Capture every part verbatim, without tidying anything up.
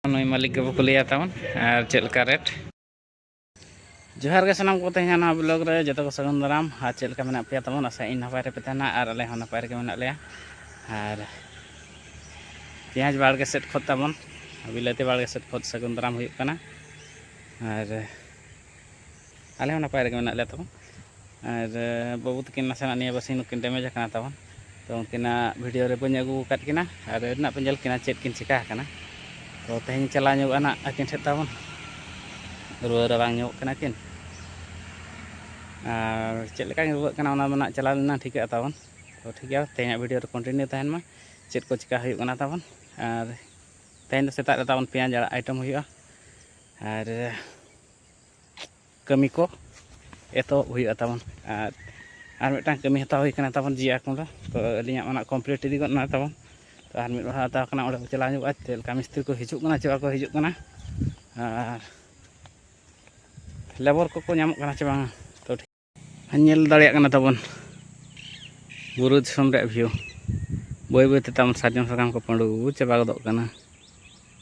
ᱱᱩᱭ ᱢᱟᱹᱞᱤᱠ ᱜᱮᱵᱚ ᱠᱩᱞᱤᱭᱟ ᱛᱟᱵᱚᱱ, ᱟᱨ ᱪᱮᱫ ᱞᱮᱠᱟ ᱨᱮᱴ᱾ ᱡᱚᱦᱟᱨ ᱜᱮ ᱥᱟᱱᱟᱢ ᱠᱚ, ᱛᱮᱦᱮᱧ ᱱᱚᱣᱟ ᱵᱞᱚᱜ ᱨᱮ ᱡᱚᱛᱚ ᱠᱚ ᱥᱟᱹᱜᱩᱱ ᱫᱟᱨᱟᱢ᱾ ᱟᱨ ᱪᱮᱫ ᱞᱮᱠᱟ ᱢᱮᱱᱟᱜ ᱯᱮᱭᱟ ᱛᱟᱵᱚᱱ? ᱟᱥᱟ ᱤᱧ ᱱᱟᱯᱟᱭ ᱨᱮᱯᱮ ᱛᱟᱦᱮᱱᱟ, ᱟᱨ ᱟᱞᱮ ᱦᱚᱸ ᱱᱟᱯᱟᱭ ᱨᱮᱜᱮ ᱢᱮᱱᱟᱜ ᱞᱮᱭᱟ᱾ ᱟᱨ ᱯᱮᱸᱭᱟᱡᱽ ᱵᱟᱲᱜᱮ ᱥᱮᱫ ᱠᱷᱚᱱ ᱛᱟᱵᱚᱱ, ᱵᱤᱞᱟᱹᱛᱤ ᱵᱟᱲᱜᱮ ᱥᱮᱫ ᱠᱷᱚᱱ ᱥᱟᱹᱜᱩᱱ ᱫᱟᱨᱟᱢ ᱦᱩᱭᱩᱜ ᱠᱟᱱᱟ᱾ ᱟᱨ ᱟᱞᱮ ᱦᱚᱸ ᱱᱟᱯᱟᱭ ᱨᱮᱜᱮ ᱢᱮᱱᱟᱜ ᱞᱮᱭᱟ ᱛᱟᱵᱚᱱ᱾ ᱟᱨ ᱵᱟᱹᱵᱩ ᱛᱟᱹᱠᱤᱱ ᱱᱟᱥᱮᱱᱟᱜ ᱱᱤᱭᱟᱹ ᱵᱟᱨᱥᱤᱧ ᱱᱩᱠᱤᱱ ᱰᱮᱢᱮᱡᱽ ᱟᱠᱟᱱᱟ ᱛᱟᱵᱚᱱ, ᱛᱚ ᱩᱱᱠᱤᱱᱟᱜ ᱵᱷᱤᱰᱤᱭᱳ ᱨᱮ ᱵᱟᱹᱧ ᱟᱹᱜᱩ ᱟᱠᱟᱫ ᱠᱤᱱᱟ, ᱟᱨ ᱱᱟᱜ ᱯᱮ ᱧᱮᱞ ᱠᱤᱱᱟ ᱪᱮᱫ ᱠᱤᱱ ᱪᱤᱠᱟ ᱟᱠᱟᱱᱟ᱾ ᱛᱚ ᱛᱮᱦᱮᱧ ᱪᱟᱞᱟᱣ ᱧᱚᱜᱚᱜᱼᱟ ᱱᱟᱜ ᱟᱹᱠᱤᱱ ᱴᱷᱮᱱ ᱛᱟᱵᱚᱱ, ᱨᱩᱣᱟᱹ ᱨᱟᱵᱟᱝ ᱧᱚᱜᱚᱜ ᱠᱟᱱᱟ ᱠᱤᱱ᱾ ᱟᱨ ᱪᱮᱫ ᱞᱮᱠᱟ ᱠᱤᱱ ᱨᱩᱣᱟᱹᱜ ᱠᱟᱱᱟ, ᱚᱱᱟ ᱫᱚ ᱱᱟᱜ ᱪᱟᱞᱟᱣ ᱞᱮᱱᱟ ᱴᱷᱤᱠᱟᱹᱜᱼᱟ ᱛᱟᱵᱚᱱ᱾ ᱛᱚ ᱴᱷᱤᱠ ᱜᱮᱭᱟ, ᱛᱮᱦᱮᱧᱟᱜ ᱵᱷᱤᱰᱤᱭᱳ ᱨᱮ ᱠᱚᱱᱴᱤᱱᱤᱭᱩ ᱛᱟᱦᱮᱱ ᱢᱟ, ᱪᱮᱫ ᱠᱚ ᱪᱤᱠᱟ ᱦᱩᱭᱩᱜ ᱠᱟᱱᱟ ᱛᱟᱵᱚᱱ᱾ ᱟᱨ ᱛᱮᱦᱮᱧ ᱫᱚ ᱥᱮᱛᱟᱜ ᱨᱮ ᱛᱟᱵᱚᱱ ᱯᱮᱸᱭᱟᱡᱽ ᱟᱲᱟᱜ ᱟᱭᱴᱮᱢ ᱦᱩᱭᱩᱜᱼᱟ᱾ ᱟᱨ ᱠᱟᱹᱢᱤ ᱠᱚ ᱮᱛᱚᱦᱚᱵ ᱦᱩᱭᱩᱜᱼᱟ ᱛᱟᱵᱚᱱ᱾ ᱟᱨ, ᱟᱨ ᱢᱤᱫᱴᱟᱝ ᱠᱟᱹᱢᱤ ᱦᱟᱛᱟᱣ ᱦᱩᱭ ᱠᱟᱱᱟ ᱛᱟᱵᱚᱱ ᱡᱤᱭᱟ ᱠᱚ ᱨᱮ᱾ ᱛᱚ ᱟᱹᱞᱤᱧᱟᱜ ᱚᱱᱟ ᱠᱚᱢᱯᱞᱤᱴ ᱤᱫᱤ ᱜᱚᱫ ᱮᱱᱟ ᱛᱟᱵᱚᱱ᱾ ᱛᱚ ᱟᱨ ᱢᱤᱫ ᱦᱚᱲ ᱦᱟᱛᱟᱣ ᱠᱟᱱᱟ, ᱚᱸᱰᱮ ᱵᱚ ᱪᱟᱞᱟᱣ ᱧᱚᱜᱚᱜᱼᱟ, ᱪᱮᱫ ᱞᱮᱠᱟ ᱢᱤᱥᱛᱨᱤ ᱠᱚ ᱦᱤᱡᱩᱜ ᱠᱟᱱᱟ ᱪᱮ ᱵᱟᱠᱚ ᱦᱤᱡᱩᱜ ᱠᱟᱱᱟ, ᱟᱨ ᱞᱮᱵᱚᱨ ᱠᱚᱠᱚ ᱧᱟᱢᱚᱜ ᱠᱟᱱᱟ ᱪᱮ ᱵᱟᱝᱟ᱾ ᱛᱚ ᱴᱷᱤᱠ, ᱧᱮᱞ ᱫᱟᱲᱮᱭᱟᱜ ᱠᱟᱱᱟ ᱛᱟᱵᱚᱱ ᱵᱩᱨᱩ ᱫᱤᱥᱚᱢ ᱨᱮᱭᱟᱜ ᱵᱷᱤᱭᱩ᱾ ᱵᱟᱹᱭ ᱵᱟᱹᱭ ᱛᱮ ᱛᱟᱵᱚᱱ ᱥᱟᱨᱡᱚᱢ ᱥᱟᱠᱟᱢ ᱠᱚ ᱯᱟᱹᱰᱩ ᱪᱟᱵᱟ ᱜᱚᱫᱚᱜ ᱠᱟᱱᱟ,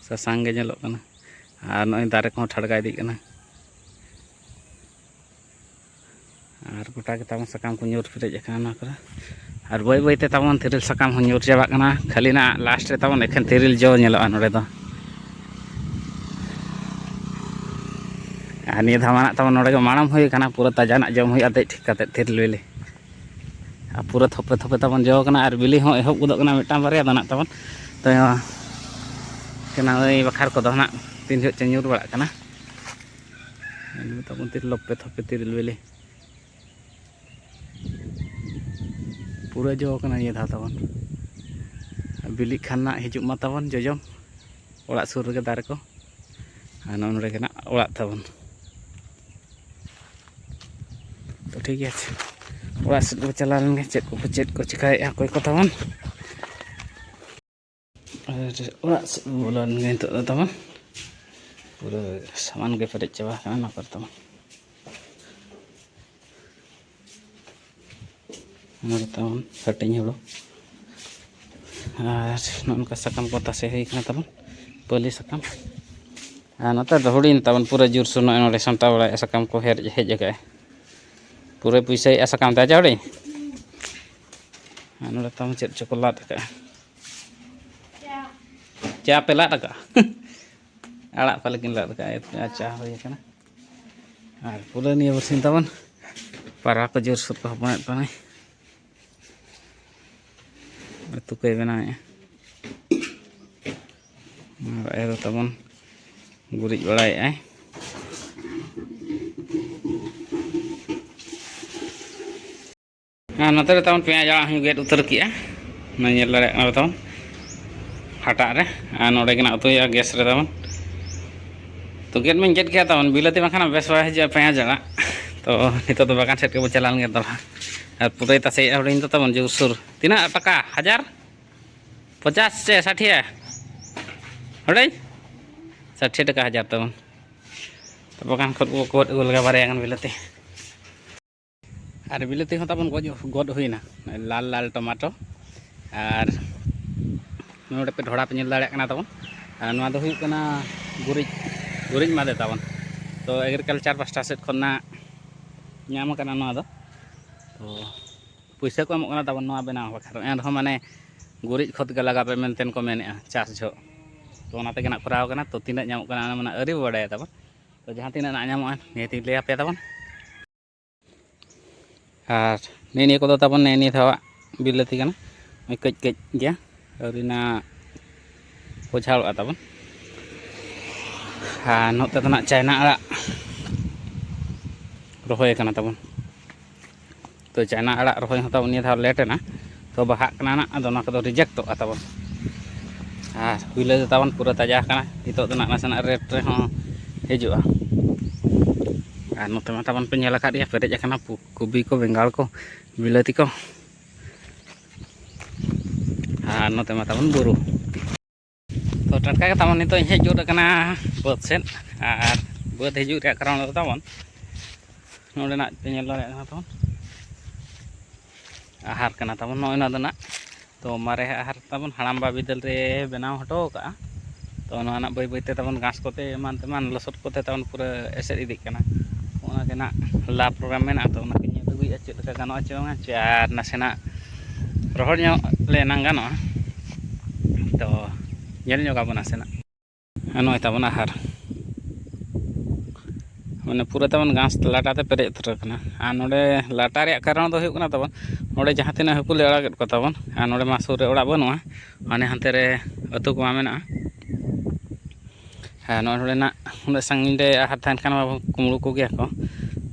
ᱥᱟᱥᱟᱝ ᱜᱮ ᱧᱮᱞᱚᱜ ᱠᱟᱱᱟ᱾ ᱟᱨ ᱱᱚᱜᱼᱚᱭ ᱫᱟᱨᱮ ᱠᱚᱦᱚᱸ ᱴᱷᱟᱲᱜᱟ ᱤᱫᱤᱜ ᱠᱟᱱᱟ᱾ ᱟᱨ ᱜᱚᱴᱟ ᱜᱮ ᱛᱟᱵᱚᱱ ᱥᱟᱠᱟᱢ ᱠᱚ ᱧᱩᱨ ᱯᱮᱨᱮᱡ ᱟᱠᱟᱱᱟ ᱱᱚᱣᱟ ᱠᱚᱨᱮ᱾ ᱟᱨ ᱵᱟᱹᱭ ᱵᱟᱹᱭ ᱛᱮ ᱛᱟᱵᱚᱱ ᱛᱤᱨᱤᱞ ᱥᱟᱠᱟᱢ ᱦᱚᱸ ᱧᱩᱨ ᱪᱟᱵᱟᱜ ᱠᱟᱱᱟ᱾ ᱠᱷᱟᱹᱞᱤ ᱱᱟᱜ ᱞᱟᱥᱴ ᱨᱮ ᱛᱟᱵᱚᱱ ᱮᱠᱷᱮᱱ ᱛᱤᱨᱤᱞ ᱡᱚ ᱧᱮᱞᱚᱜᱼᱟ ᱱᱚᱰᱮ ᱫᱚ᱾ ᱟᱨ ᱱᱤᱭᱟᱹ ᱫᱷᱟᱣ ᱢᱟ ᱱᱟᱜ ᱛᱟᱵᱚᱱ ᱱᱚᱰᱮ ᱜᱮ ᱢᱟᱲᱟᱝ ᱦᱩᱭ ᱟᱠᱟᱱᱟ, ᱯᱩᱨᱟᱹ ᱛᱟᱡᱟ ᱱᱟᱜ ᱡᱚᱢ ᱦᱩᱭᱩᱜᱼᱟ ᱫᱮᱡ ᱴᱷᱤᱠ ᱠᱟᱛᱮ ᱛᱤᱨᱤᱞ ᱵᱤᱞᱤ᱾ ᱟᱨ ᱯᱩᱨᱟᱹ ᱛᱷᱚᱯᱮ ᱛᱷᱚᱯᱮ ᱛᱟᱵᱚᱱ ᱡᱚ ᱠᱟᱱᱟ, ᱟᱨ ᱵᱤᱞᱤ ᱦᱚᱸ ᱮᱦᱚᱵ ᱜᱚᱫᱚᱜ ᱠᱟᱱᱟ, ᱢᱤᱫᱴᱟᱝ ᱵᱟᱨᱭᱟ ᱫᱚ ᱱᱟᱜ ᱛᱟᱵᱚᱱ᱾ ᱛᱚ ᱠᱟᱱᱟ ᱳᱭ ᱵᱟᱠᱷᱟᱨ ᱠᱚᱫᱚ ᱱᱟᱜ ᱛᱤᱱ ᱡᱚᱦᱚᱜ ᱪᱚ ᱧᱩᱨ ᱵᱟᱲᱟᱜ ᱠᱟᱱᱟ᱾ ᱧᱮᱞ ᱢᱮ ᱛᱟᱵᱚᱱ ᱛᱤᱨᱤᱞ ᱞᱚᱯᱮ ᱛᱷᱚᱯᱮ ᱛᱤᱨᱤᱞ ᱵᱤᱞᱤ᱾ ᱯᱩᱨᱟᱹ ᱡᱚ ᱠᱟᱱᱟ ᱱᱤᱭᱟᱹ ᱫᱷᱟᱣ ᱛᱟᱵᱚᱱ᱾ ᱵᱤᱞᱤᱜ ᱠᱷᱟᱱ ᱱᱟᱜ ᱦᱤᱡᱩᱜ ᱢᱟ ᱛᱟᱵᱚᱱ ᱡᱚᱡᱚᱢ᱾ ᱚᱲᱟᱜ ᱥᱩᱨ ᱨᱮᱜᱮ ᱫᱟᱨᱮ ᱠᱚ᱾ ᱟᱨ ᱱᱚᱜᱼᱚ ᱱᱚᱰᱮ ᱜᱮ ᱱᱟᱜ ᱚᱲᱟᱜ ᱛᱟᱵᱚᱱ᱾ ᱛᱚ ᱴᱷᱤᱠ ᱜᱮᱭᱟ, ᱚᱲᱟᱜ ᱥᱮᱫ ᱵᱚ ᱪᱟᱞᱟᱣ ᱞᱮᱱ ᱜᱮ, ᱪᱮᱫ ᱠᱚ, ᱪᱮᱫ ᱠᱚ ᱪᱤᱠᱟᱹᱭᱮᱫᱼᱟ ᱚᱠᱚᱭ ᱠᱚ ᱛᱟᱵᱚᱱ᱾ ᱟᱨ ᱚᱲᱟᱜ ᱥᱮᱫ ᱵᱚ ᱵᱚᱞᱚ ᱞᱮᱱ ᱜᱮ ᱱᱤᱛᱚᱜ ᱫᱚ ᱛᱟᱵᱚᱱ᱾ ᱯᱩᱨᱟᱹ ᱥᱟᱢᱟᱱ ᱜᱮ ᱯᱮᱨᱮᱡ ᱪᱟᱵᱟ ᱟᱠᱟᱱᱟ ᱱᱚᱣᱟ ᱠᱚᱨᱮ ᱛᱟᱵᱚᱱ᱾ ᱱᱚᱰᱮ ᱛᱟᱵᱚᱱ ᱦᱟᱹᱴᱤᱧ ᱦᱩᱲᱩ᱾ ᱟᱨ ᱱᱚᱜᱼᱚ ᱱᱚᱝᱠᱟ ᱥᱟᱠᱟᱢ ᱠᱚ ᱛᱟᱥᱮ ᱦᱩᱭ ᱠᱟᱱᱟ ᱛᱟᱵᱚᱱ᱾ ᱯᱟᱹᱞᱤ ᱥᱟᱠᱟᱢ᱾ ᱟᱨ ᱱᱚᱛᱮ ᱫᱚ ᱦᱩᱰᱤᱧ ᱛᱟᱵᱚᱱ, ᱯᱩᱨᱟᱹ ᱡᱳᱨᱥᱳᱨ ᱱᱚᱜᱼᱚᱭ ᱱᱚᱰᱮ ᱥᱟᱢᱴᱟᱣ ᱵᱟᱲᱟᱭᱮᱫᱼᱟ, ᱥᱟᱠᱟᱢ ᱠᱚ ᱦᱮᱡ, ᱦᱮᱡ ᱟᱠᱟᱫᱼᱟᱭ᱾ ᱯᱩᱨᱟᱹ ᱯᱩᱭᱥᱟᱹᱭᱮᱫᱼᱟ ᱥᱟᱠᱟᱢ ᱛᱮ, ᱟᱪᱪᱷᱟ ᱦᱩᱰᱤᱧ? ᱟᱨ ᱱᱚᱰᱮ ᱛᱟᱵᱚᱱ ᱪᱮᱫ ᱪᱚᱠᱚ ᱞᱟᱫ ᱟᱠᱟᱫᱼᱟ᱾ ᱪᱟ ᱯᱮ ᱞᱟᱫ ᱟᱠᱟᱫᱼᱟ? ᱟᱲᱟᱜ ᱯᱟᱞᱮ ᱠᱤᱱ ᱞᱟᱫ ᱟᱠᱟᱫᱼᱟ᱾ ᱟᱨ ᱪᱟ ᱦᱩᱭ ᱟᱠᱟᱱᱟ᱾ ᱟᱨ ᱯᱩᱨᱟᱹ ᱱᱤᱭᱟᱹ ᱵᱟᱨᱥᱤᱧ ᱛᱟᱵᱚᱱ ᱯᱟᱨᱟ ᱠᱚ ᱡᱳᱨᱥᱳᱨ ᱠᱚ ᱦᱚᱯᱚᱱᱮᱫ ᱛᱟᱦᱮᱱᱟ᱾ ᱩᱛᱩ ᱠᱚᱭ ᱵᱮᱱᱟᱣᱮᱫᱼᱟ᱾ ᱟᱨ ᱟᱭᱳ ᱫᱚ ᱛᱟᱵᱚᱱ ᱜᱩᱨᱤᱡ ᱵᱟᱲᱟᱭᱮᱫᱼᱟᱭ᱾ ᱟᱨ ᱱᱚᱛᱮ ᱨᱮ ᱛᱟᱵᱚᱱ ᱯᱮᱸᱭᱟᱡᱽ ᱟᱲᱟᱜ ᱦᱚᱸᱧ ᱜᱮᱫ ᱩᱛᱟᱹᱨ ᱠᱮᱜᱼᱟ᱾ ᱱᱚᱣᱟ ᱧᱮᱞ ᱫᱟᱲᱮᱭᱟᱜ ᱠᱟᱱᱟ ᱯᱮ ᱛᱟᱵᱚᱱ ᱦᱟᱴᱟᱜ ᱨᱮ᱾ ᱟᱨ ᱱᱚᱰᱮ ᱜᱮ ᱱᱟᱜ ᱩᱛᱩᱭᱟ ᱜᱮᱥ ᱨᱮ ᱛᱟᱵᱚᱱ᱾ ᱛᱚ ᱜᱮᱫ ᱢᱟᱧ ᱜᱮᱫ ᱠᱮᱜᱼᱟ ᱛᱟᱵᱚᱱ, ᱵᱤᱞᱟᱹᱛᱤ ᱵᱟᱝᱠᱷᱟᱱ ᱵᱮᱥ ᱵᱟᱭ ᱦᱤᱡᱩᱜᱼᱟ ᱯᱮᱸᱭᱟᱡᱽ ᱟᱲᱟᱜ᱾ ᱛᱚ ᱱᱤᱛᱚᱜ ᱫᱚ ᱵᱟᱜᱟᱱ ᱥᱮᱫ ᱜᱮᱵᱚ ᱪᱟᱞᱟᱣ ᱞᱮᱱ ᱜᱮ ᱛᱟᱵᱚᱱ᱾ ᱟᱨ ᱯᱩᱨᱟᱹᱭ ᱛᱟᱥᱮᱭᱮᱫᱼᱟ ᱦᱩᱰᱤᱧ ᱫᱚ ᱛᱟᱵᱚᱱ ᱡᱳᱨᱥᱳᱨ᱾ ᱛᱤᱱᱟᱹᱜ ᱴᱟᱠᱟ? ᱦᱟᱡᱟᱨ ᱯᱚᱪᱟᱥ ᱪᱮ ᱥᱟᱴᱷᱤᱭᱟ? ᱦᱩᱰᱤᱧ? ᱥᱟᱴᱷᱤ ᱴᱟᱠᱟ ᱦᱟᱡᱟᱨ ᱛᱟᱵᱚᱱ᱾ ᱛᱚ ᱵᱟᱜᱟᱱ ᱠᱷᱚᱱ ᱠᱚ ᱜᱚᱫ ᱟᱹᱜᱩ ᱞᱮᱜᱟ ᱵᱟᱨᱭᱟ ᱜᱟᱱ ᱵᱤᱞᱟᱹᱛᱤ᱾ ᱟᱨ ᱵᱤᱞᱟᱹᱛᱤ ᱦᱚᱸ ᱛᱟᱵᱚᱱ ᱜᱚᱡ, ᱜᱚᱫ ᱦᱩᱭᱱᱟ, ᱞᱟᱞ ᱞᱟᱞ ᱴᱚᱢᱟᱴᱳ᱾ ᱟᱨ ᱱᱚᱰᱮ ᱯᱮ ᱰᱷᱚᱲᱟ ᱯᱮ ᱧᱮᱞ ᱫᱟᱲᱮᱭᱟᱜ ᱠᱟᱱᱟ ᱛᱟᱵᱚᱱ᱾ ᱟᱨ ᱱᱚᱣᱟ ᱫᱚ ᱦᱩᱭᱩᱜ ᱠᱟᱱᱟ ᱜᱩᱨᱤᱡ, ᱜᱩᱨᱤᱡ ᱢᱟᱫᱮ ᱛᱟᱵᱚᱱ᱾ ᱛᱚ ᱮᱜᱽᱨᱤᱠᱟᱞᱪᱟᱨ ᱯᱟᱥᱴᱟ ᱥᱮᱫ ᱠᱷᱚᱱᱟᱜ ᱧᱟᱢ ᱟᱠᱟᱱᱟ ᱱᱚᱣᱟ ᱫᱚ᱾ ᱛᱚ ᱯᱩᱭᱥᱟᱹ ᱠᱚ ᱮᱢᱚᱜ ᱠᱟᱱᱟ ᱛᱟᱵᱚᱱ ᱱᱚᱣᱟ ᱵᱮᱱᱟᱣ ᱵᱟᱠᱷᱨᱟ, ᱮᱱ ᱨᱮᱦᱚᱸ ᱢᱟᱱᱮ ᱜᱩᱨᱤᱡ ᱠᱷᱚᱛ ᱜᱮ ᱞᱟᱜᱟᱣ ᱯᱮ ᱢᱮᱱᱛᱮ ᱠᱚ ᱢᱮᱱᱮᱫᱼᱟ ᱪᱟᱥ ᱡᱚᱦᱚᱜ᱾ ᱛᱚ ᱚᱱᱟ ᱛᱮᱜᱮ ᱱᱟᱜ ᱠᱚᱨᱟᱣ ᱠᱟᱱᱟ᱾ ᱛᱚ ᱛᱤᱱᱟᱹᱜ ᱧᱟᱢᱚᱜ ᱠᱟᱱᱟ ᱚᱱᱟ ᱢᱟ ᱱᱟᱜ ᱟᱹᱣᱨᱤ ᱵᱚ ᱵᱟᱰᱟᱭᱟ ᱛᱟᱵᱚᱱ᱾ ᱛᱚ ᱡᱟᱦᱟᱸ ᱛᱤᱱᱟᱹᱜ ᱱᱟᱜ ᱧᱟᱢᱚᱜᱼᱟ ᱱᱤᱦᱟᱹᱛᱤᱧ ᱞᱟᱹᱭ ᱟᱯᱮᱭᱟ ᱛᱟᱵᱚᱱ᱾ ᱟᱨ ᱱᱮᱜᱼᱮ ᱱᱤᱭᱟᱹ ᱠᱚᱫᱚ ᱛᱟᱵᱚᱱ ᱱᱮᱜᱼᱮ ᱱᱤᱭᱟᱹ ᱫᱷᱟᱣᱟᱜ ᱵᱤᱞᱟᱹᱛᱤ ᱠᱟᱱᱟ, ᱠᱟᱹᱡ ᱠᱟᱹᱡ ᱜᱮᱭᱟ, ᱟᱹᱣᱨᱤ ᱱᱟᱜ ᱯᱚᱡᱷᱟᱲᱚᱜᱼᱟ ᱛᱟᱵᱚᱱ᱾ ᱟᱨ ᱱᱚᱛᱮ ᱫᱚ ᱱᱟᱜ ᱪᱟᱭᱱᱟ ᱟᱲᱟᱜ ᱨᱚᱦᱚᱭ ᱠᱟᱱᱟ ᱛᱟᱵᱚᱱ᱾ ᱛᱚ ᱪᱟᱭᱱᱟ ᱟᱲᱟᱜ ᱨᱚᱦᱚᱭ ᱦᱚᱸ ᱛᱟᱵᱚᱱ ᱱᱤᱭᱟᱹ ᱫᱷᱟᱣ ᱞᱮᱴ ᱮᱱᱟ, ᱛᱚ ᱵᱟᱦᱟᱜ ᱠᱟᱱᱟ ᱱᱟᱜ, ᱟᱫᱚ ᱚᱱᱟ ᱠᱚᱫᱚ ᱨᱤᱡᱮᱠᱴᱚᱜᱼᱟ ᱛᱟᱵᱚᱱ᱾ ᱟᱨ ᱵᱤᱞᱟᱹᱛᱤ ᱛᱟᱵᱚᱱ ᱯᱩᱨᱟᱹ ᱛᱟᱡᱟ ᱟᱠᱟᱱᱟ, ᱱᱤᱛᱚᱜ ᱫᱚ ᱱᱟᱜ ᱱᱟᱥᱮᱱᱟᱜ ᱨᱮᱴ ᱨᱮᱦᱚᱸ ᱦᱤᱡᱩᱜᱼᱟ᱾ ᱟᱨ ᱱᱚᱛᱮ ᱢᱟ ᱛᱟᱵᱚᱱ ᱯᱮ ᱧᱮᱞ ᱟᱠᱟᱫ ᱜᱮᱭᱟ, ᱯᱮᱨᱮᱡ ᱟᱠᱟᱱᱟ ᱯᱩ-, ᱠᱚᱵᱤ ᱠᱚ, ᱵᱮᱸᱜᱟᱲ ᱠᱚ, ᱵᱤᱞᱟᱹᱛᱤ ᱠᱚ᱾ ᱟᱨ ᱱᱚᱛᱮ ᱢᱟ ᱛᱟᱵᱚᱱ ᱵᱩᱨᱩ᱾ ᱛᱚ ᱴᱟᱴᱠᱟ ᱜᱮ ᱛᱟᱵᱚᱱ ᱱᱤᱛᱚᱜ ᱤᱧ ᱦᱮᱡ ᱜᱚᱫ ᱟᱠᱟᱱᱟ ᱵᱟᱹᱫᱽ ᱥᱮᱫ᱾ ᱟᱨ ᱵᱟᱹᱫᱽ ᱦᱤᱡᱩᱜ ᱨᱮᱭᱟᱜ ᱠᱟᱨᱚᱱ ᱫᱚ ᱛᱟᱵᱚᱱ ᱱᱚᱸᱰᱮᱱᱟᱜ ᱯᱮ ᱧᱮᱞ ᱫᱟᱲᱮᱭᱟᱜ ᱠᱟᱱᱟ ᱛᱟᱵᱚᱱ ᱟᱦᱟᱨ ᱠᱟᱱᱟ ᱛᱟᱵᱚᱱ ᱱᱚᱜᱼᱚᱭ ᱱᱚᱣᱟ ᱫᱚ ᱱᱟᱜ᱾ ᱛᱚ ᱢᱟᱨᱮ ᱟᱦᱟᱨ ᱛᱟᱵᱚᱱ ᱦᱟᱲᱟᱢᱵᱟ ᱵᱤᱫᱟᱹᱞ ᱨᱮ ᱵᱮᱱᱟᱣ ᱦᱚᱴᱚ ᱟᱠᱟᱫᱼᱟ᱾ ᱛᱚ ᱱᱚᱣᱟ ᱱᱟᱜ ᱵᱟᱹᱭ ᱵᱟᱹᱭᱛᱮ ᱛᱟᱵᱚᱱ ᱜᱷᱟᱥ ᱠᱚᱛᱮ ᱮᱢᱟᱱ ᱛᱮᱢᱟᱱ ᱞᱚᱥᱚᱫ ᱠᱚᱛᱮ ᱛᱟᱵᱚᱱ ᱯᱩᱨᱟᱹ ᱮᱥᱮᱫ ᱤᱫᱤᱜ ᱠᱟᱱᱟ᱾ ᱚᱱᱟ ᱜᱮ ᱱᱟᱜ ᱞᱟ ᱯᱨᱳᱜᱨᱟᱢ ᱢᱮᱱᱟᱜᱼᱟ, ᱛᱚ ᱚᱱᱟ ᱠᱚᱧ ᱧᱮᱞ ᱟᱹᱜᱩᱭᱮᱫᱼᱟ ᱪᱮᱫ ᱞᱮᱠᱟ ᱜᱟᱱᱚᱜᱼᱟ ᱪᱮ ᱵᱟᱝᱟ, ᱪᱮ ᱟᱨ ᱱᱟᱥᱮᱱᱟᱜ ᱨᱚᱦᱚᱲ ᱧᱚᱜ ᱞᱮ ᱮᱱᱟᱝ ᱜᱟᱱᱚᱜᱼᱟ᱾ ᱛᱚ ᱧᱮᱞ ᱧᱚᱜ ᱟᱵᱚᱱ ᱱᱟᱥᱮᱱᱟᱜ᱾ ᱟᱨ ᱱᱚᱜᱼᱚᱭ ᱛᱟᱵᱚᱱ ᱟᱦᱟᱨ, ᱢᱟᱱᱮ ᱯᱩᱨᱟᱹ ᱛᱟᱵᱚᱱ ᱜᱷᱟᱥ ᱞᱟᱴᱟ ᱛᱮ ᱯᱮᱨᱮᱡ ᱩᱛᱟᱹᱨ ᱟᱠᱟᱱᱟ᱾ ᱟᱨ ᱱᱚᱰᱮ ᱞᱟᱴᱟ ᱨᱮᱭᱟᱜ ᱠᱟᱨᱚᱱ ᱫᱚ ᱦᱩᱭᱩᱜ ᱠᱟᱱᱟ ᱛᱟᱵᱚᱱ, ᱱᱚᱰᱮ ᱡᱟᱦᱟᱸ ᱛᱤᱱᱟᱹᱜ ᱦᱟᱹᱠᱩ ᱞᱮ ᱟᱲᱟᱜᱮᱫ ᱠᱚ ᱛᱟᱵᱚᱱ, ᱟᱨ ᱱᱚᱰᱮ ᱢᱟ ᱥᱩᱨ ᱨᱮ ᱚᱲᱟᱜ ᱵᱟᱹᱱᱩᱜᱼᱟ, ᱦᱟᱱᱮ ᱦᱟᱱᱛᱮ ᱨᱮ ᱟᱹᱛᱩ ᱠᱚᱢᱟ ᱢᱮᱱᱟᱜᱼᱟ᱾ ᱦᱮᱸ, ᱱᱚᱜᱼᱚᱭ ᱱᱚᱰᱮᱱᱟᱜ ᱩᱱᱟᱹᱜ ᱥᱟᱺᱜᱤᱧ ᱨᱮ ᱟᱦᱟᱨ ᱛᱟᱦᱮᱱ ᱠᱷᱟᱱ ᱢᱟ ᱠᱩᱢᱵᱽᱲᱩ ᱠᱚᱜᱮᱭᱟ ᱠᱚ᱾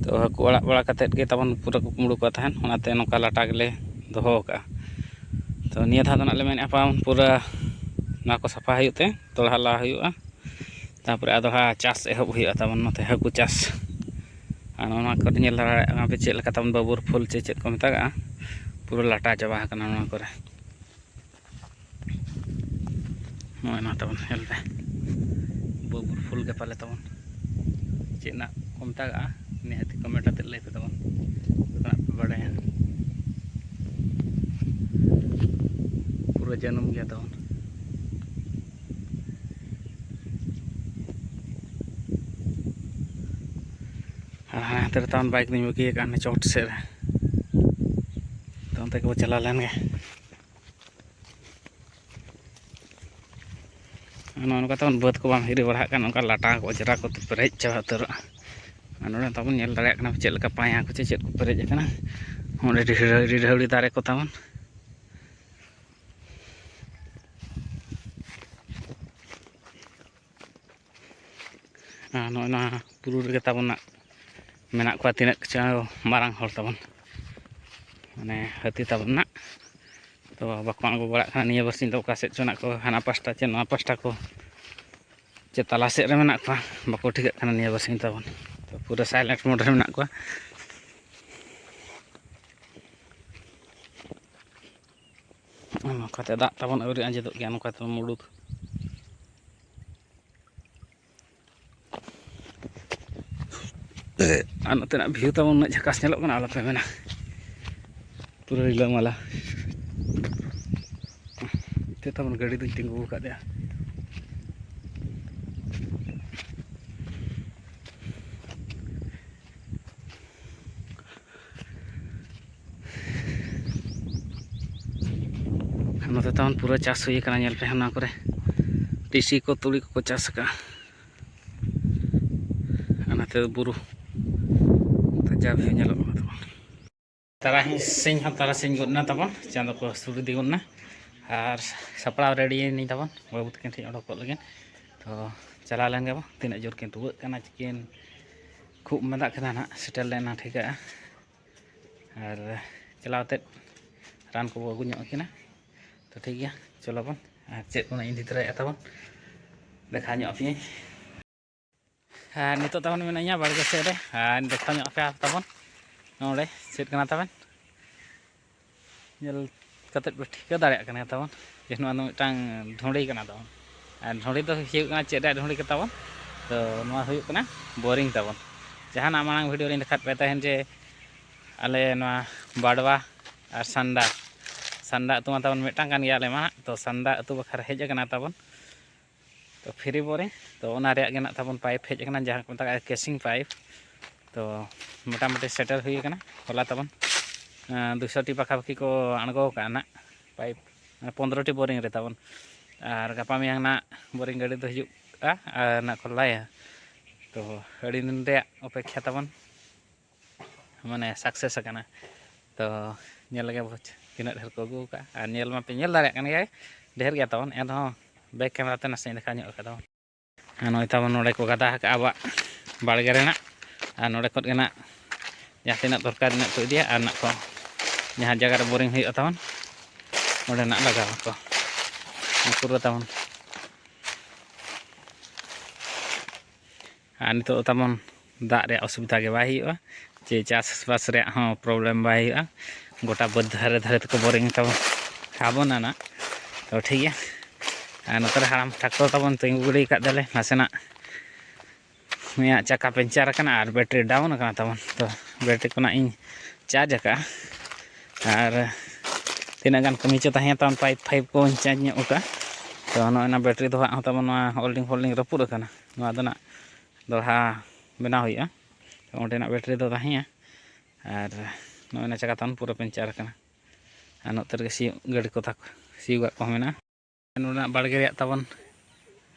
ᱛᱚ ᱦᱟᱹᱠᱩ ᱟᱲᱟᱜ ᱵᱟᱲᱟ ᱠᱟᱛᱮᱫ ᱜᱮ ᱛᱟᱵᱚᱱ ᱯᱩᱨᱟᱹ ᱠᱚ ᱠᱩᱢᱵᱽᱲᱩ ᱠᱚ ᱛᱟᱦᱮᱱ, ᱚᱱᱟᱛᱮ ᱱᱚᱝᱠᱟ ᱞᱟᱴᱟ ᱜᱮᱞᱮ ᱫᱚᱦᱚ ᱟᱠᱟᱫᱼᱟ᱾ ᱛᱚ ᱱᱤᱭᱟᱹ ᱫᱷᱟᱣ ᱫᱚ ᱱᱟᱜ ᱞᱮ ᱢᱮᱱᱮᱫᱼᱟ ᱯᱟᱣᱟᱱ ᱯᱩᱨᱟᱹ ᱱᱚᱣᱟ ᱠᱚ ᱥᱟᱯᱷᱟ ᱦᱩᱭᱩᱜ ᱛᱮ ᱫᱚᱦᱲᱟ ᱞᱟ ᱦᱩᱭᱩᱜᱼᱟ, ᱛᱟᱨᱯᱚᱨᱮ ᱟᱨ ᱫᱚᱦᱲᱟ ᱪᱟᱥ ᱮᱦᱚᱵ ᱦᱩᱭᱩᱜᱼᱟ ᱛᱟᱵᱚᱱ ᱱᱚᱛᱮ ᱦᱟᱹᱠᱩ ᱪᱟᱥ᱾ ᱟᱨ ᱱᱚᱣᱟ ᱠᱚᱨᱮ ᱧᱮᱞ ᱫᱟᱲᱮᱭᱟᱜ ᱠᱟᱱᱟ ᱯᱮ ᱪᱮᱫ ᱞᱮᱠᱟ ᱛᱟᱵᱚᱱ ᱵᱟᱹᱵᱩᱨ ᱯᱷᱩᱞ ᱪᱮ ᱪᱮᱫ ᱠᱚ ᱢᱮᱛᱟᱜᱟᱜᱼᱟ, ᱯᱩᱨᱟᱹ ᱞᱟᱴᱟ ᱪᱟᱵᱟ ᱟᱠᱟᱱᱟ ᱱᱚᱣᱟ ᱠᱚᱨᱮ᱾ ᱱᱚᱜᱼᱚᱭ ᱱᱚᱣᱟ ᱛᱟᱵᱚᱱ ᱧᱮᱞ ᱯᱮ, ᱵᱟᱹᱵᱩᱨ ᱯᱷᱩᱞ ᱜᱮ ᱯᱟᱞᱮ ᱛᱟᱵᱚᱱ᱾ ᱪᱮᱫ ᱱᱟᱜ ᱠᱚ ᱢᱮᱛᱟᱜᱟᱜᱼᱟ, ᱱᱤᱦᱟᱹᱛᱤ ᱠᱚᱢᱮᱱᱴ ᱟᱛᱮᱫ ᱞᱟᱹᱭ ᱯᱮ ᱛᱟᱵᱚᱱ, ᱡᱚᱛᱚᱱᱟᱜ ᱯᱮ ᱵᱟᱲᱟᱭᱟ᱾ ᱯᱩᱨᱟᱹ ᱡᱟᱹᱱᱩᱢ ᱜᱮᱭᱟ ᱛᱟᱵᱚᱱ᱾ ᱟᱨ ᱦᱟᱱᱮ ᱦᱟᱱᱛᱮ ᱨᱮ ᱛᱟᱵᱚᱱ ᱵᱟᱭᱤᱠ ᱫᱩᱧ ᱵᱟᱹᱜᱤ ᱟᱠᱟᱫᱼᱟ, ᱦᱟᱱᱮ ᱪᱚᱴ ᱥᱮᱫ ᱨᱮ᱾ ᱛᱚ ᱚᱱᱛᱮ ᱜᱮᱵᱚ ᱪᱟᱞᱟᱣ ᱞᱮᱱ ᱜᱮ᱾ ᱱᱚᱜᱼᱚ ᱱᱚᱝᱠᱟ ᱛᱟᱵᱚᱱ ᱵᱟᱹᱫᱽ ᱠᱚ ᱵᱟᱢ ᱦᱤᱨᱤ ᱵᱟᱲᱟ ᱟᱠᱟᱫ, ᱱᱚᱝᱠᱟ ᱞᱟᱴᱟ ᱠᱚ ᱚᱸᱡᱽᱨᱟ ᱠᱚᱛᱮ ᱯᱮᱨᱮᱡ ᱪᱟᱵᱟ ᱩᱛᱟᱹᱨᱚᱜᱼᱟ᱾ ᱟᱨ ᱱᱚᱰᱮ ᱛᱟᱵᱚᱱ ᱧᱮᱞ ᱫᱟᱲᱮᱭᱟᱜ ᱠᱟᱱᱟ ᱪᱮᱫ ᱞᱮᱠᱟ ᱯᱟᱭᱟ ᱠᱚ ᱪᱮ ᱪᱮᱫ ᱠᱚ ᱯᱮᱨᱮᱡ ᱟᱠᱟᱱᱟ᱾ ᱱᱚᱰᱮ ᱰᱤᱰᱷᱟᱹᱣᱲᱤ, ᱰᱤᱰᱷᱟᱹᱣᱲᱤ ᱫᱟᱨᱮ ᱠᱚ ᱛᱟᱵᱚᱱ᱾ ᱟᱨ ᱱᱚᱜᱼᱚᱭ ᱱᱚᱣᱟ ᱵᱩᱨᱩ ᱨᱮᱜᱮ ᱛᱟᱵᱚᱱ ᱱᱟᱜ ᱢᱮᱱᱟᱜ ᱠᱚᱣᱟ ᱛᱤᱱᱟᱹᱜ ᱪᱚ ᱢᱟᱨᱟᱝ ᱦᱚᱲ ᱛᱟᱵᱚᱱ, ᱢᱟᱱᱮ ᱦᱟᱹᱛᱤ ᱛᱟᱵᱚᱱ ᱱᱟᱜ᱾ ᱛᱚ ᱵᱟᱠᱚ ᱟᱬᱜᱚ ᱵᱟᱲᱟᱜ ᱠᱟᱱᱟ ᱱᱤᱭᱟᱹ ᱵᱟᱨᱥᱤᱧ ᱫᱚ, ᱚᱠᱟ ᱥᱮᱫ ᱪᱚ ᱱᱟᱜ ᱠᱚ ᱦᱟᱱᱟ ᱯᱟᱥᱴᱟ ᱪᱮ ᱱᱚᱣᱟ ᱯᱟᱥᱴᱟ ᱠᱚ ᱪᱮ ᱛᱟᱞᱟ ᱥᱮᱫ ᱨᱮ ᱢᱮᱱᱟᱜ ᱠᱚᱣᱟ, ᱵᱟᱠᱚ ᱴᱷᱤᱠᱟᱹᱜ ᱠᱟᱱᱟ ᱱᱤᱭᱟᱹ ᱵᱟᱨᱥᱤᱧ ᱛᱟᱵᱚᱱ᱾ ᱛᱚ ᱯᱩᱨᱟᱹ ᱥᱟᱭᱞᱮᱱᱴ ᱢᱳᱰ ᱨᱮ ᱢᱮᱱᱟᱜ ᱠᱚᱣᱟ᱾ ᱱᱚᱝᱠᱟᱛᱮ ᱫᱟᱜ ᱛᱟᱵᱚᱱ ᱟᱹᱣᱨᱤ ᱟᱸᱡᱮᱫᱚᱜ ᱜᱮᱭᱟ, ᱱᱚᱝᱠᱟᱛᱮ ᱢᱩᱲᱩᱫ᱾ ᱟᱨ ᱱᱚᱛᱮᱱᱟᱜ ᱵᱷᱤᱭᱩ ᱛᱟᱵᱚᱱ ᱩᱱᱟᱹᱜ ᱡᱷᱟᱠᱟᱥ ᱧᱮᱞᱚᱜ ᱠᱟᱱᱟ, ᱟᱞᱚᱯᱮ ᱢᱮᱱᱟ, ᱯᱩᱨᱟᱹ ᱨᱤᱞᱟᱹᱢᱟᱞᱟ᱾ ᱱᱚᱛᱮ ᱛᱟᱵᱚᱱ ᱜᱟᱹᱰᱤ ᱫᱩᱧ ᱛᱤᱸᱜᱩ ᱟᱠᱟᱫᱮᱭᱟ᱾ ᱱᱚᱛᱮ ᱛᱟᱵᱚᱱ ᱯᱩᱨᱟᱹ ᱪᱟᱥ ᱦᱩᱭ ᱟᱠᱟᱱᱟ, ᱧᱮᱞ ᱯᱮ ᱚᱱᱟ ᱠᱚᱨᱮ ᱴᱤᱥᱤ ᱠᱚ, ᱛᱩᱲᱤ ᱠᱚᱠᱚ ᱪᱟᱥ ᱟᱠᱟᱫᱼᱟ᱾ ᱟᱨ ᱱᱚᱛᱮ ᱫᱚ ᱵᱩᱨᱩ ᱛᱟᱡᱟ ᱵᱷᱤᱭᱩ ᱧᱮᱞᱚᱜ ᱠᱟᱱᱟ ᱛᱟᱵᱚᱱ᱾ ᱛᱟᱨᱟᱥᱤᱧ ᱦᱚᱸ ᱛᱟᱨᱟᱥᱤᱧ ᱜᱚᱫ ᱮᱱᱟ ᱛᱟᱵᱚᱱ, ᱪᱟᱸᱫᱚ ᱠᱚ ᱦᱟᱹᱥᱩᱨ ᱤᱫᱤ ᱜᱚᱫ ᱮᱱᱟ᱾ ᱟᱨ ᱥᱟᱯᱲᱟᱣ ᱨᱮᱰᱤᱭᱮᱱᱟᱹᱧ ᱛᱟᱵᱚᱱ, ᱵᱟᱹᱵᱩ ᱛᱟᱹᱠᱤᱱ ᱴᱷᱮᱱ ᱚᱰᱚᱠᱚᱜ ᱞᱟᱹᱜᱤᱫ᱾ ᱛᱚ ᱪᱟᱞᱟᱣ ᱞᱮᱱ ᱜᱮᱵᱚ, ᱛᱤᱱᱟᱹᱜ ᱡᱳᱨ ᱠᱤᱱ ᱨᱩᱣᱟᱹᱜ ᱠᱟᱱᱟ, ᱪᱤᱠᱟᱹᱱ ᱠᱷᱩᱵ ᱢᱟᱫᱟᱜ ᱠᱟᱱᱟ ᱱᱟᱦᱟᱜ, ᱥᱮᱴᱮᱨ ᱞᱮᱱᱟ ᱴᱷᱤᱠᱟᱹᱜᱼᱟ᱾ ᱟᱨ ᱪᱟᱞᱟᱣ ᱠᱟᱛᱮᱫ ᱨᱟᱱ ᱠᱚᱵᱚ ᱟᱹᱜᱩ ᱧᱚᱜ ᱟᱹᱠᱤᱱᱟ᱾ ᱛᱚ ᱴᱷᱤᱠ ᱜᱮᱭᱟ, ᱪᱚᱞᱚ ᱵᱚᱱ᱾ ᱟᱨ ᱪᱮᱫ ᱠᱚ ᱤᱧ ᱤᱫᱤ ᱛᱚᱨᱟᱭᱮᱫᱼᱟ ᱛᱟᱵᱚᱱ, ᱫᱮᱠᱷᱟᱣ ᱧᱚᱜ ᱟᱯᱮᱭᱟᱹᱧ᱾ ᱟᱨ ᱱᱤᱛᱚᱜ ᱛᱟᱵᱚᱱ ᱢᱮᱱᱟᱧᱟ ᱵᱟᱲᱜᱮ ᱥᱮᱫ ᱨᱮ, ᱟᱨ ᱫᱮᱠᱷᱟᱣ ᱧᱚᱜ ᱟᱯᱮᱭᱟ ᱛᱟᱵᱚᱱ ᱱᱚᱰᱮ ᱪᱮᱫ ᱠᱟᱱᱟ ᱛᱟᱵᱮᱱ, ᱧᱮᱞ ᱠᱟᱛᱮᱫ ᱯᱮ ᱴᱷᱤᱠᱟᱹ ᱫᱟᱲᱮᱭᱟᱜ ᱠᱟᱱᱟ ᱛᱟᱵᱚᱱ ᱡᱮ ᱱᱚᱣᱟ ᱫᱚ ᱢᱤᱫᱴᱟᱝ ᱰᱷᱩᱸᱲᱤ ᱠᱟᱱᱟ ᱛᱟᱵᱚᱱ᱾ ᱟᱨ ᱰᱷᱩᱸᱲᱤ ᱫᱚ ᱦᱩᱭᱩᱜ ᱠᱟᱱᱟ ᱪᱮᱫ ᱨᱮᱭᱟᱜ ᱰᱷᱩᱸᱲᱤ ᱠᱟᱱᱟ ᱛᱟᱵᱚᱱ? ᱛᱚ ᱱᱚᱣᱟ ᱦᱩᱭᱩᱜ ᱠᱟᱱᱟ ᱵᱳᱨᱤᱝ ᱛᱟᱵᱚᱱ᱾ ᱡᱟᱦᱟᱱᱟᱜ ᱢᱟᱲᱟᱝ ᱵᱷᱤᱰᱤᱭᱳ ᱨᱤᱧ ᱫᱮᱠᱷᱟᱣᱟᱫ ᱯᱮ ᱛᱟᱦᱮᱱ ᱡᱮ ᱟᱞᱮ ᱱᱚᱣᱟ ᱵᱟᱰᱣᱟ ᱟᱨ ᱥᱟᱱᱰᱟ, ᱥᱟᱱᱰᱟ ᱟᱹᱛᱩ ᱢᱟ ᱛᱟᱵᱚᱱ ᱢᱤᱫᱴᱟᱝ ᱠᱟᱱ ᱜᱮᱭᱟ ᱟᱞᱮ ᱢᱟ ᱦᱟᱸᱜ᱾ ᱛᱚ ᱥᱟᱱᱰᱟ ᱟᱹᱛᱩ ᱵᱟᱠᱷᱨᱟ ᱦᱮᱡ ᱟᱠᱟᱱᱟ ᱛᱟᱵᱚᱱ ᱛᱚ ᱯᱷᱨᱤ ᱵᱳᱨᱤᱝ᱾ ᱛᱚ ᱚᱱᱟ ᱨᱮᱭᱟᱜ ᱜᱮ ᱱᱟᱜ ᱛᱟᱵᱚᱱ ᱯᱟᱭᱤᱯ ᱦᱮᱡ ᱟᱠᱟᱱᱟ, ᱡᱟᱦᱟᱸ ᱠᱚ ᱢᱮᱛᱟᱜᱼᱟ ᱠᱮᱥᱤᱝ ᱯᱟᱭᱤᱯ᱾ ᱛᱚ ᱢᱚᱴᱟᱢᱩᱴᱤ ᱥᱮᱴᱮᱨ ᱦᱩᱭ ᱟᱠᱟᱱᱟ᱾ ᱦᱚᱞᱟ ᱛᱟᱵᱚᱱ ᱫᱩᱥᱚ ᱴᱤ ᱯᱟᱠᱷᱟᱯᱟᱠᱷᱤ ᱠᱚ ᱟᱬᱜᱚ ᱟᱠᱟᱫᱼᱟ ᱱᱟᱜ ᱯᱟᱭᱤᱯ, ᱢᱟᱱᱮ ᱯᱚᱱᱫᱽᱨᱚ ᱴᱤ ᱵᱳᱨᱤᱝ ᱨᱮ ᱛᱟᱵᱚᱱ᱾ ᱟᱨ ᱜᱟᱯᱟ ᱢᱮᱭᱟᱝ ᱱᱟᱜ ᱵᱳᱨᱤᱝ ᱜᱟᱹᱰᱤ ᱫᱚ ᱦᱤᱡᱩᱜᱼᱟ ᱟᱨ ᱱᱟᱜ ᱠᱚ ᱞᱟᱭᱟ᱾ ᱛᱚ ᱟᱹᱰᱤ ᱫᱤᱱ ᱨᱮᱭᱟᱜ ᱚᱯᱮᱠᱠᱷᱟ ᱛᱟᱵᱚᱱ ᱢᱟᱱᱮ ᱥᱟᱠᱥᱮᱥ ᱟᱠᱟᱱᱟ᱾ ᱛᱚ ᱧᱮᱞ ᱞᱮᱜᱮ ᱵᱚ ᱛᱤᱱᱟᱹᱜ ᱰᱷᱮᱨ ᱠᱚ ᱟᱹᱜᱩ ᱟᱠᱟᱫᱼᱟ᱾ ᱟᱨ ᱧᱮᱞ ᱢᱟᱯᱮ ᱧᱮᱞ ᱫᱟᱲᱮᱭᱟᱜ ᱠᱟᱱ ᱜᱮᱭᱟ, ᱰᱷᱮᱨ ᱜᱮᱭᱟ ᱛᱟᱵᱚᱱ, ᱮᱱᱨᱮᱦᱚᱸ ᱵᱮᱠ ᱠᱮᱢᱮᱨᱟ ᱛᱮ ᱱᱟᱥᱮᱧ ᱫᱮᱠᱷᱟᱣ ᱧᱚᱜ ᱟᱠᱟᱫᱟ᱾ ᱟᱨ ᱱᱚᱜᱼᱚᱭ ᱛᱟᱵᱚᱱ ᱱᱚᱰᱮ ᱠᱚ ᱜᱟᱫᱟ ᱟᱠᱟᱫᱼᱟ ᱟᱵᱚᱣᱟᱜ ᱵᱟᱲᱜᱮ ᱨᱮᱱᱟᱜ᱾ ᱟᱨ ᱱᱚᱰᱮ ᱠᱷᱚᱱ ᱜᱮ ᱱᱟᱜ ᱡᱟᱦᱟᱸ ᱛᱤᱱᱟᱹᱜ ᱫᱚᱨᱠᱟᱨ ᱤᱱᱟᱹᱜ ᱠᱚ ᱤᱫᱤᱭᱟ ᱟᱨ ᱱᱟᱜ ᱠᱚ ᱡᱟᱦᱟᱸ ᱡᱟᱭᱜᱟ ᱨᱮ ᱵᱳᱨᱤᱝ ᱦᱩᱭᱩᱜᱼᱟ ᱛᱟᱵᱚᱱ, ᱚᱸᱰᱮ ᱱᱟᱜ ᱞᱟᱜᱟᱣ ᱟᱠᱚ᱾ ᱯᱩᱨᱟᱹ ᱛᱟᱵᱚᱱ ᱟᱨ ᱱᱤᱛᱚᱜ ᱫᱚ ᱛᱟᱵᱚᱱ ᱫᱟᱜ ᱨᱮᱭᱟᱜ ᱚᱥᱩᱵᱤᱫᱷᱟ ᱜᱮ ᱵᱟᱭ ᱦᱩᱭᱩᱜᱼᱟ, ᱪᱮ ᱪᱟᱥᱵᱟᱥ ᱨᱮᱭᱟᱜ ᱦᱚᱸ ᱯᱨᱚᱵᱞᱮᱢ ᱵᱟᱭ ᱦᱩᱭᱩᱜᱼᱟ᱾ ᱜᱚᱴᱟ ᱵᱟᱹᱫᱽ ᱫᱷᱟᱨᱮ ᱫᱷᱟᱨᱮ ᱛᱮᱠᱚ ᱵᱳᱨᱤᱝ ᱛᱟᱵᱚᱱ ᱟᱵᱚᱱᱟ ᱱᱟᱜ᱾ ᱛᱚ ᱴᱷᱤᱠ ᱜᱮᱭᱟ, ᱟᱨ ᱱᱚᱛᱮ ᱨᱮ ᱦᱟᱲᱟᱢ ᱴᱨᱟᱠᱴᱚᱨ ᱛᱟᱵᱚᱱ ᱛᱤᱸᱜᱩ ᱜᱤᱰᱤ ᱟᱠᱟᱫ ᱫᱟᱞᱮ, ᱱᱟᱥᱮᱱᱟᱜ ᱩᱱᱤᱭᱟᱜ ᱪᱟᱠᱟ ᱯᱮᱱᱪᱟᱨ ᱟᱠᱟᱱᱟ ᱟᱨ ᱵᱮᱴᱨᱤ ᱰᱟᱣᱩᱱ ᱟᱠᱟᱱᱟ ᱛᱟᱵᱚᱱ᱾ ᱛᱚ ᱵᱮᱴᱨᱤ ᱠᱷᱚᱱᱟᱜ ᱤᱧ ᱪᱟᱨᱡᱽ ᱟᱠᱟᱫᱼᱟ, ᱟᱨ ᱛᱤᱱᱟᱹᱜ ᱜᱟᱱ ᱠᱟᱹᱢᱤ ᱪᱚ ᱛᱟᱦᱮᱸ ᱛᱟᱵᱚᱱ ᱯᱟᱭᱤᱯ ᱯᱷᱟᱭᱤᱯ ᱠᱚᱧ ᱪᱮᱧᱡᱽ ᱧᱚᱜ ᱟᱠᱟᱫᱼᱟ᱾ ᱛᱚ ᱱᱚᱜᱼᱚᱭ ᱱᱚᱣᱟ ᱵᱮᱴᱨᱤ ᱫᱚ ᱦᱟᱸᱜ ᱦᱚᱸ ᱛᱟᱵᱚᱱ ᱱᱚᱣᱟ ᱦᱳᱞᱰᱤᱝ ᱯᱷᱳᱞᱰᱤᱝ ᱨᱟᱹᱯᱩᱫ ᱟᱠᱟᱱᱟ, ᱱᱚᱣᱟ ᱫᱚ ᱱᱟᱜ ᱫᱚᱦᱲᱟ ᱵᱮᱱᱟᱣ ᱦᱩᱭᱩᱜᱼᱟ᱾ ᱛᱚ ᱚᱸᱰᱮᱱᱟᱜ ᱵᱮᱴᱨᱤ ᱫᱚ ᱛᱟᱦᱮᱸᱭᱟ᱾ ᱟᱨ ᱱᱚᱜᱼᱚᱭ ᱱᱚᱣᱟ ᱪᱟᱠᱟ ᱛᱟᱵᱚᱱ ᱯᱩᱨᱟᱹ ᱯᱮᱱᱪᱟᱨ ᱟᱠᱟᱱᱟ᱾ ᱟᱨ ᱱᱚᱛᱮ ᱨᱮᱜᱮ ᱥᱤᱭᱳᱜ ᱜᱟᱹᱰᱤ ᱠᱚ ᱛᱟᱠᱚ ᱥᱤᱭᱳᱜᱟᱜ ᱠᱚᱦᱚᱸ ᱢᱮᱱᱟᱜᱼᱟ᱾ ᱱᱚᱰᱮᱱᱟᱜ ᱵᱟᱲᱜᱮ ᱨᱮᱭᱟᱜ ᱛᱟᱵᱚᱱ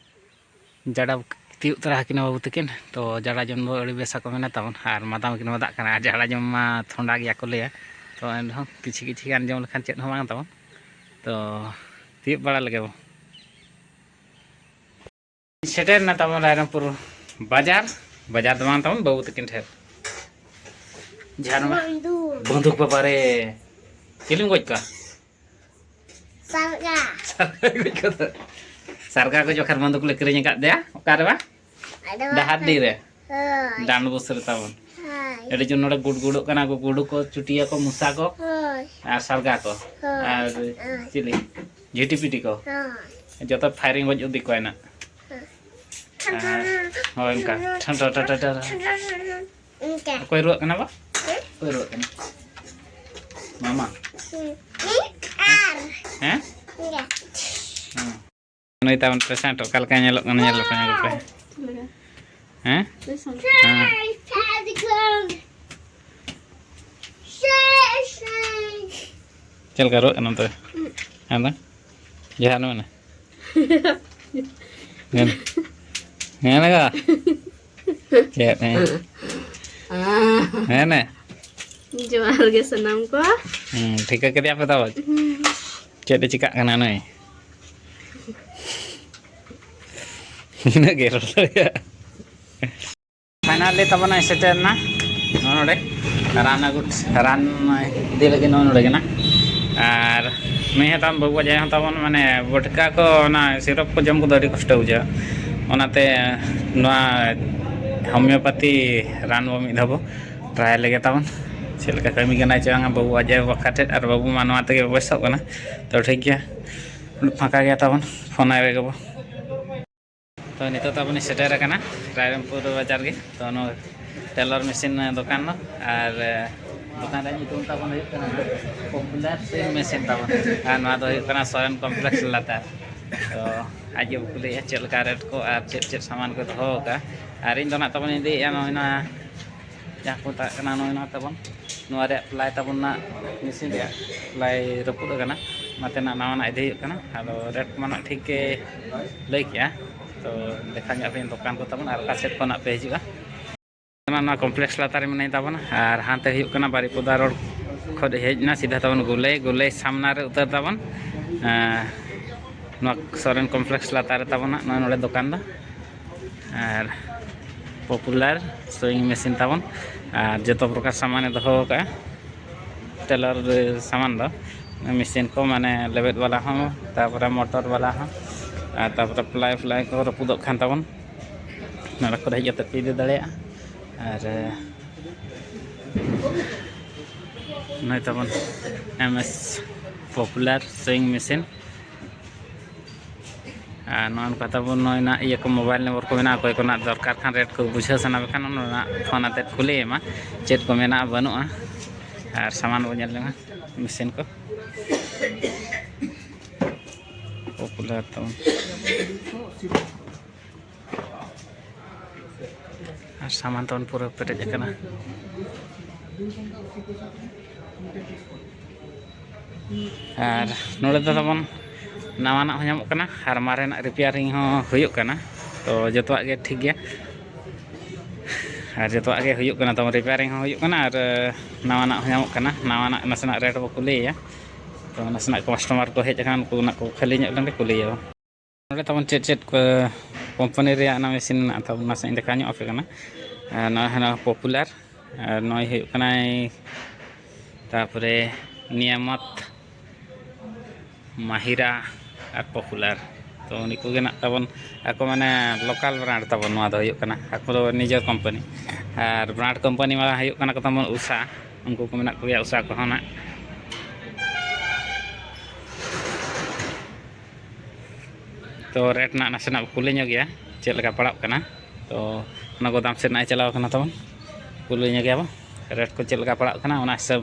ᱡᱟᱰᱟ ᱛᱤᱭᱳᱜ ᱛᱚᱨᱟ ᱟᱹᱠᱤᱱᱟ ᱵᱟᱹᱵᱩ ᱛᱟᱹᱠᱤᱱ᱾ ᱛᱚ ᱡᱟᱰᱟ ᱡᱚᱢ ᱫᱚ ᱟᱹᱰᱤ ᱵᱮᱥ ᱟᱠᱚ ᱢᱮᱱᱟ ᱛᱟᱵᱚᱱ, ᱟᱨ ᱢᱟᱫᱟᱢ ᱠᱤᱱ ᱢᱟᱫᱟᱜ ᱠᱟᱱᱟ, ᱟᱨ ᱡᱟᱰᱟ ᱡᱚᱢ ᱢᱟ ᱛᱷᱚᱱᱰᱟ ᱜᱮᱭᱟ ᱠᱚ ᱞᱟᱹᱭᱟ᱾ ᱛᱚ ᱮᱱᱨᱮᱦᱚᱸ ᱠᱤᱪᱷᱤ ᱠᱤᱪᱷᱤ ᱜᱟᱱ ᱡᱚᱢ ᱞᱮᱠᱷᱟᱱ ᱪᱮᱫ ᱦᱚᱸ ᱵᱟᱝ ᱛᱟᱵᱚᱱ᱾ ᱛᱚ ᱛᱤᱭᱳᱜ ᱵᱟᱲᱟ ᱞᱮᱜᱮ ᱵᱚ᱾ ᱥᱮᱴᱮᱨᱱᱟ ᱛᱟᱵᱚᱱ ᱨᱟᱭᱨᱚᱝᱯᱩᱨ ᱵᱟᱡᱟᱨ᱾ ᱵᱟᱡᱟᱨ ᱫᱚ ᱵᱟᱝ ᱛᱟᱵᱚᱱ, ᱵᱟᱹᱵᱩ ᱛᱟᱹᱠᱤᱱ ᱴᱷᱮᱱ᱾ ᱡᱟᱦᱟᱱ ᱢᱟ ᱵᱚᱱᱫᱷᱩᱠ᱾ ᱵᱚᱱᱫᱷᱩᱠ ᱵᱟᱵᱟ ᱨᱮ, ᱪᱤᱞᱤᱢ ᱜᱚᱡ ᱠᱚᱣᱟ? ᱥᱟᱨᱜᱟ᱾ ᱥᱟᱨᱜᱟ ᱜᱚᱡ ᱠᱚᱫᱚ᱾ ᱥᱟᱨᱜᱟ ᱜᱚᱡ ᱵᱟᱠᱷᱟᱱ ᱵᱚᱱᱫᱷᱩᱠ ᱞᱮ ᱠᱤᱨᱤᱧ ᱟᱠᱟᱫ ᱛᱮᱭᱟ᱾ ᱚᱠᱟᱨᱮ ᱵᱟ? ᱟᱫᱚ ᱰᱟᱦᱟᱨᱰᱤ ᱨᱮ᱾ ᱦᱳᱭ᱾ ᱰᱟᱸᱰᱵᱚᱥ ᱨᱮ ᱛᱟᱵᱚᱱ᱾ ᱦᱳᱭ᱾ ᱟᱹᱰᱤ ᱡᱳᱨ ᱱᱚᱰᱮ ᱜᱩᱰ ᱜᱩᱰᱚᱜ ᱠᱟᱱᱟ ᱠᱚ, ᱜᱩᱰᱩ ᱠᱚ, ᱪᱩᱴᱤᱭᱟ ᱠᱚ, ᱢᱚᱥᱟ ᱠᱚ, ᱦᱳᱭ᱾ ᱟᱨ ᱥᱟᱨᱜᱟ ᱠᱚ, ᱦᱳᱭ᱾ ᱟᱨ ᱦᱳᱭ᱾ ᱪᱤᱞᱤ? ᱡᱷᱤᱴᱤᱯᱤᱴᱤ ᱠᱚ᱾ ᱦᱳᱭ᱾ ᱡᱚᱛᱚ firing ᱜᱚᱡ ᱤᱫᱤ ᱠᱚᱣᱟ ᱱᱟᱜ᱾ ᱦᱳᱭ᱾ ᱟᱨ ᱦᱳᱭ, ᱚᱱᱠᱟ᱾ ᱴᱷᱟᱱ, ᱴᱷᱟᱱ, ᱴᱷᱟᱱ, ᱴᱷᱟᱱ, ᱴᱷᱟᱱ᱾ ᱚᱱᱠᱟ᱾ ᱚᱠᱚᱭ ᱨᱩᱣᱟᱹᱜ ᱠᱟᱱᱟ ᱵᱟ? ᱦᱮᱸ? ᱚᱠᱚᱭ ᱨᱩᱣᱟᱹᱜ ᱠᱟᱱᱟ? ᱢᱟᱢᱟ? ᱦᱮᱸ᱾ ᱟᱨ ᱦᱮᱸ? ᱚᱱᱠᱟ᱾ ᱦᱮᱸ᱾ ᱱᱩᱭ ᱛᱟᱵᱚᱱ patient ᱚᱠᱟ ᱞᱮᱠᱟᱭ ᱧᱮᱞᱚᱜ ᱠᱟᱱᱟ, ᱧᱮᱞ ᱞᱮᱠᱚ, ᱧᱮᱞ ᱞᱮᱠᱚ᱾ ᱦᱮᱸ? ᱦᱮᱸ? ᱪᱮᱫ ᱞᱮᱠᱟ ᱨᱩᱣᱟᱹᱜ ᱠᱟᱱᱟᱢ ᱛᱚᱵᱮ? ᱦᱮᱸ ᱫᱟ? ᱡᱟᱦᱟᱱ ᱢᱮᱱᱟ? ᱦᱮᱸ᱾ ᱦᱮᱸ ᱫᱟ? ᱪᱮᱫ ᱦᱮᱸ? ᱦᱮᱸ ᱱᱮ? ᱡᱚᱦᱟᱨ ᱜᱮ ᱥᱟᱱᱟᱢ ᱠᱚ᱾ ᱦᱩᱸ, ᱴᱷᱤᱠᱟᱹ ᱠᱮᱫᱮᱭᱟ ᱯᱮ ᱛᱚ? ᱦᱩᱸ᱾ ᱪᱮᱫ ᱮ ᱪᱤᱠᱟᱹᱜ ᱠᱟᱱᱟ ᱱᱩᱭ? ᱤᱱᱟᱹᱜ ᱜᱮ ᱨᱚᱲ ᱫᱟᱲᱮᱭᱟᱜᱼᱟ᱾ Finally ᱛᱟᱵᱚᱱ ᱦᱮᱡ ᱥᱮᱴᱮᱨ ᱮᱱᱟ ᱱᱚᱜᱼᱚ ᱱᱚᱰᱮ ᱨᱟᱱ ᱟᱹᱜᱩ, ᱨᱟᱱ ᱤᱫᱤ ᱞᱟᱹᱜᱤᱫ ᱱᱚᱜᱼᱚ ᱱᱚᱰᱮ ᱠᱟᱱᱟ᱾ ᱟᱨ ᱱᱩᱭ ᱦᱚᱸ ᱛᱟᱵᱚᱱ ᱵᱟᱹᱵᱩ ᱟᱡ ᱦᱚᱸ ᱛᱟᱵᱚᱱ ᱢᱟᱱᱮ ᱵᱚᱴᱠᱟ ᱠᱚ ᱚᱱᱟ syrup ᱠᱚ ᱡᱚᱢ ᱠᱚᱫᱚ ᱟᱹᱰᱤ ᱠᱚᱥᱴᱚ ᱵᱩᱡᱷᱟᱹᱜᱼᱟ᱾ ᱚᱱᱟᱛᱮ ᱱᱚᱣᱟ homeopathy ᱨᱟᱱ ᱵᱚ ᱢᱤᱫ ᱫᱷᱟᱣ ᱵᱚ try ᱞᱮᱜᱮ ᱛᱟᱵᱚᱱ, ᱪᱮᱫ ᱞᱮᱠᱟ ᱠᱟᱹᱢᱤ ᱠᱟᱱᱟᱭ ᱪᱮ ᱵᱟᱝᱟ ᱵᱟᱹᱵᱩ ᱟᱡ ᱟᱭᱳ ᱵᱟᱠᱷᱨᱟ ᱴᱷᱮᱡ᱾ ᱟᱨ ᱵᱟᱹᱵᱩ ᱢᱟ ᱱᱚᱣᱟ ᱛᱮᱜᱮ ᱵᱮᱥᱚᱜ ᱠᱟᱱᱟ᱾ ᱛᱚ ᱴᱷᱤᱠ ᱜᱮᱭᱟ, ᱯᱷᱟᱸᱠᱟ ᱜᱮᱭᱟ ᱛᱟᱵᱚᱱ, ᱯᱷᱳᱱ ᱟᱭ ᱞᱮᱜᱮ ᱵᱚ᱾ ᱛᱚ ᱱᱤᱛᱚᱜ ᱫᱚ ᱟᱵᱚᱱ ᱥᱮᱴᱮᱨ ᱟᱠᱟᱱᱟ ᱨᱟᱭᱨᱚᱝᱯᱩᱨ ᱵᱟᱡᱟᱨ ᱜᱮ᱾ ᱛᱚ ᱱᱚᱣᱟ tailor machine ᱫᱚᱠᱟᱱ ᱫᱚ, ᱟᱨ ᱫᱚᱠᱟᱱ ᱨᱮᱭᱟᱜ ᱧᱩᱛᱩᱢ ᱛᱟᱵᱚᱱ ᱦᱩᱭᱩᱜ ᱠᱟᱱᱟ Popular Sewing Machine ᱛᱟᱵᱚᱱ, ᱟᱨ ᱱᱚᱣᱟ ᱫᱚ ᱦᱩᱭᱩᱜ ᱠᱟᱱᱟ ᱥᱚᱨᱮᱱ complex ᱞᱟᱛᱟᱨ᱾ ᱛᱚ ᱟᱡ ᱜᱮ ᱵᱟᱠᱚ ᱞᱟᱹᱭᱮᱫᱼᱟ ᱪᱮᱫ ᱞᱮᱠᱟ rate ᱠᱚ ᱟᱨ ᱪᱮᱫ ᱪᱮᱫ ᱥᱟᱢᱟᱱ ᱠᱚ ᱫᱚᱦᱚ ᱟᱠᱟᱫᱼᱟ᱾ ᱟᱨ ᱤᱧ ᱫᱚ ᱱᱟᱜ ᱛᱟᱵᱚᱱ ᱤᱫᱤᱭᱮᱫᱼᱟ ᱱᱚᱜᱼᱚᱭ ᱱᱚᱣᱟ ᱡᱟᱦᱟᱸ ᱠᱚ ᱢᱮᱛᱟᱜ ᱠᱟᱱᱟ ᱱᱚᱜᱼᱚᱭ ᱱᱚᱣᱟ ᱛᱟᱵᱚᱱ, ᱱᱚᱣᱟ ᱨᱮᱭᱟᱜ ply ᱛᱟᱵᱚᱱ ᱱᱟᱜ machine ᱨᱮᱭᱟᱜ ply ᱨᱟᱹᱯᱩᱫ ᱟᱠᱟᱱᱟ᱾ ᱚᱱᱟᱛᱮ ᱱᱟᱜ ᱱᱟᱣᱟᱱᱟᱜ ᱤᱫᱤ ᱦᱩᱭᱩᱜ ᱠᱟᱱᱟ᱾ ᱟᱫᱚ ᱨᱮᱴ ᱠᱚᱢᱟ ᱱᱟᱜ ᱴᱷᱤᱠ ᱜᱮ ᱞᱟᱹᱭ ᱠᱮᱜᱼᱟ᱾ ᱛᱚ ᱫᱮᱠᱷᱟᱣ ᱧᱚᱜ ᱟᱯᱮᱭᱟᱹᱧ ᱫᱚᱠᱟᱱ ᱠᱚ ᱛᱟᱵᱚᱱ ᱟᱨ ᱚᱠᱟ ᱥᱮᱫ ᱠᱷᱚᱱᱟᱜ ᱯᱮ ᱦᱤᱡᱩᱜᱼᱟ᱾ ᱱᱚᱣᱟ ᱠᱚᱢᱯᱞᱮᱠᱥ ᱞᱟᱛᱟᱨ ᱨᱮ ᱢᱮᱱᱟᱧ ᱛᱟᱵᱚᱱᱟ᱾ ᱟᱨ ᱦᱟᱱᱛᱮ ᱦᱩᱭᱩᱜ ᱠᱟᱱᱟ ᱵᱟᱨᱤᱯᱚᱫᱟ ᱨᱳᱰ ᱠᱷᱚᱱ ᱦᱮᱡ ᱮᱱᱟ ᱥᱤᱫᱷᱟ ᱛᱟᱵᱚᱱ ᱜᱩᱞᱟᱹᱭ, ᱜᱩᱞᱟᱹᱭ ᱥᱟᱢᱱᱟ ᱨᱮ ᱩᱛᱟᱹᱨ ᱛᱟᱵᱚᱱ᱾ ᱮᱸ, ᱱᱚᱣᱟ ᱥᱚᱨᱮᱱ ᱠᱚᱢᱯᱞᱮᱠᱥ ᱞᱟᱛᱟᱨ ᱨᱮ ᱛᱟᱵᱚᱱ ᱱᱟᱜ ᱱᱚᱜᱼᱚᱭ ᱱᱚᱰᱮ ᱫᱚᱠᱟᱱ ᱫᱚ᱾ ᱟᱨ ᱯᱚᱯᱩᱞᱟᱨ ᱥᱩᱭᱤᱝ ᱢᱮᱥᱤᱱ ᱛᱟᱵᱚᱱ, ᱟᱨ ᱡᱚᱛᱚ ᱯᱨᱚᱠᱟᱨ ᱥᱟᱢᱟᱱᱮ ᱫᱚᱦᱚ ᱟᱠᱟᱫᱼᱟ᱾ ᱴᱮᱞᱟᱨ ᱥᱟᱢᱟᱱ ᱫᱚ ᱢᱮᱥᱤᱱ ᱠᱚ, ᱢᱟᱱᱮ ᱞᱮᱵᱮᱫ ᱵᱟᱞᱟ ᱦᱚᱸ, ᱛᱟᱨᱯᱚᱨᱮ ᱢᱚᱴᱚᱨ ᱵᱟᱞᱟ ᱦᱚᱸ, ᱟᱨ ᱛᱟᱨᱯᱚᱨᱮ ᱯᱞᱟᱭ ᱯᱞᱟᱭ ᱠᱚ ᱨᱟᱹᱯᱩᱫᱚᱜ ᱠᱷᱟᱱ ᱛᱟᱵᱚᱱ ᱱᱚᱰᱮ ᱠᱚᱨᱮ ᱦᱮᱡ ᱠᱟᱛᱮ ᱯᱮ ᱤᱫᱤ ᱫᱟᱲᱮᱭᱟᱜᱼᱟ᱾ ᱟᱨ ᱱᱚᱜᱼᱚᱭ ᱛᱟᱵᱚᱱ M S popular swing machine. ᱟᱨ ᱱᱚᱜᱼᱚ ᱱᱚᱝᱠᱟ ᱛᱟᱵᱚᱱ ᱱᱚᱜᱼᱚᱭ ᱱᱟᱜ ᱤᱭᱟᱹ ᱠᱚ, ᱢᱳᱵᱟᱭᱤᱞ ᱱᱚᱢᱵᱚᱨ ᱠᱚ ᱢᱮᱱᱟᱜᱼᱟ, ᱚᱠᱚᱭ ᱠᱚ ᱱᱟᱜ ᱫᱚᱨᱠᱟᱨ ᱠᱷᱟᱱ, ᱨᱮᱴ ᱠᱚ ᱵᱩᱡᱷᱟᱹᱣ ᱥᱟᱱᱟ ᱯᱮ ᱠᱷᱟᱱ, ᱚᱱᱟ ᱱᱟᱜ ᱯᱷᱳᱱ ᱟᱛᱮᱫ ᱠᱩᱞᱤ ᱮᱢᱟ ᱪᱮᱫ ᱠᱚ ᱢᱮᱱᱟᱜᱼᱟ ᱵᱟᱹᱱᱩᱜᱼᱟ᱾ ᱟᱨ ᱥᱟᱢᱟᱱ ᱵᱚᱱ ᱧᱮᱞ ᱡᱚᱝᱟ, ᱢᱮᱥᱤᱱ ᱠᱚ᱾ ᱯᱚᱯᱩᱞᱟᱨ ᱛᱟᱵᱚᱱ᱾ ᱟᱨ ᱥᱟᱢᱟᱱ ᱛᱟᱵᱚᱱ ᱯᱩᱨᱟᱹ ᱯᱮᱨᱮᱡ ᱟᱠᱟᱱᱟ᱾ ᱟᱨ ᱱᱚᱰᱮ ᱫᱚ ᱛᱟᱵᱚᱱ ᱱᱟᱣᱟᱱᱟᱜ ᱦᱚᱸ ᱧᱟᱢᱚᱜ ᱠᱟᱱᱟ ᱟᱨ ᱢᱟᱨᱮᱱᱟᱜ ᱨᱤᱯᱮᱭᱟᱨᱤᱝ ᱦᱚᱸ ᱦᱩᱭᱩᱜ ᱠᱟᱱᱟ᱾ ᱛᱚ ᱡᱚᱛᱚᱣᱟᱜ ᱜᱮ ᱴᱷᱤᱠ ᱜᱮᱭᱟ, ᱟᱨ ᱡᱚᱛᱚᱣᱟᱜ ᱜᱮ ᱦᱩᱭᱩᱜ ᱠᱟᱱᱟ, ᱛᱟᱵᱚᱱ ᱨᱤᱯᱮᱭᱟᱨᱤᱝ ᱦᱚᱸ ᱦᱩᱭᱩᱜ ᱠᱟᱱᱟ ᱟᱨ ᱱᱟᱣᱟᱱᱟᱜ ᱦᱚᱸ ᱧᱟᱢᱚᱜ ᱠᱟᱱᱟ᱾ ᱱᱟᱣᱟᱱᱟᱜ ᱱᱟᱥᱮᱱᱟᱜ ᱨᱮᱴ ᱵᱚ ᱠᱩᱞᱤᱭᱮᱭᱟ, ᱛᱚ ᱱᱟᱥᱮᱱᱟᱜ ᱠᱟᱥᱴᱚᱢᱟᱨ ᱠᱚ ᱦᱮᱡ ᱟᱠᱟᱱ, ᱩᱱᱠᱩ ᱱᱟᱜ ᱠᱚ ᱠᱷᱟᱹᱞᱤ ᱧᱚᱜ ᱞᱮᱱ ᱜᱮ ᱠᱩᱞᱤᱭᱮᱭᱟ᱾ ᱱᱚᱰᱮ ᱛᱟᱵᱚᱱ ᱪᱮᱫ ᱪᱮᱫ ᱠᱚ ᱠᱳᱢᱯᱟᱱᱤ ᱨᱮᱭᱟᱜ ᱚᱱᱟ ᱢᱮᱥᱤᱱ ᱢᱮᱱᱟᱜᱼᱟ, ᱛᱟᱵᱚᱱ ᱱᱟᱥᱮ ᱤᱧ ᱫᱮᱠᱷᱟᱣ ᱧᱚᱜ ᱟᱯᱮ ᱠᱟᱱᱟ᱾ ᱟᱨ ᱱᱚᱣᱟ ᱦᱮᱱᱟᱜᱼᱟ ᱯᱚᱯᱩᱞᱟᱨ, ᱟᱨ ᱱᱚᱜᱼᱚᱭ ᱦᱩᱭᱩᱜ ᱠᱟᱱᱟᱭ, ᱛᱟᱨᱯᱚᱨᱮ ᱱᱤᱭᱟᱢᱚᱛ, ᱢᱟᱦᱤᱨᱟ ᱟᱨ ᱯᱚᱯᱩᱞᱟᱨ᱾ ᱛᱚ ᱱᱩᱠᱩ ᱜᱮ ᱱᱟᱜ ᱛᱟᱵᱚᱱ ᱟᱠᱚ ᱢᱟᱱᱮ ᱞᱳᱠᱟᱞ ᱵᱨᱟᱱᱰ ᱛᱟᱵᱚᱱ, ᱱᱚᱣᱟ ᱫᱚ ᱦᱩᱭᱩᱜ ᱠᱟᱱᱟ ᱟᱠᱚ ᱫᱚ ᱱᱤᱡᱮᱨ ᱠᱳᱢᱯᱟᱱᱤ᱾ ᱟᱨ ᱵᱨᱟᱱᱰ ᱠᱳᱢᱯᱟᱱᱤ ᱢᱟ ᱦᱩᱭᱩᱜ ᱠᱟᱱᱟ ᱠᱚ ᱛᱟᱵᱚᱱ ᱩᱥᱟ, ᱩᱱᱠᱩ ᱠᱚ ᱢᱮᱱᱟᱜ ᱠᱚᱜᱮᱭᱟ ᱩᱥᱟ ᱠᱚᱦᱚᱸ ᱱᱟᱜ᱾ ᱛᱚ ᱨᱮᱴ ᱨᱮᱱᱟᱜ ᱱᱟᱥᱮᱱᱟᱜ ᱠᱩᱞᱤ ᱧᱚᱜ ᱜᱮᱭᱟ, ᱪᱮᱫ ᱞᱮᱠᱟ ᱯᱟᱲᱟᱜ ᱠᱟᱱᱟ᱾ ᱛᱚ ᱚᱱᱟ ᱜᱚᱫᱟᱢ ᱥᱮᱫ ᱱᱟᱜ ᱮ ᱪᱟᱞᱟᱣ ᱠᱟᱱᱟ ᱛᱟᱵᱚᱱ, ᱠᱩᱞᱤ ᱧᱚᱜ ᱜᱮᱭᱟ ᱵᱚᱱ ᱨᱮᱴ ᱠᱚ ᱪᱮᱫ ᱞᱮᱠᱟ ᱯᱟᱲᱟᱜ ᱠᱟᱱᱟ, ᱚᱱᱟ ᱦᱤᱥᱟᱹᱵ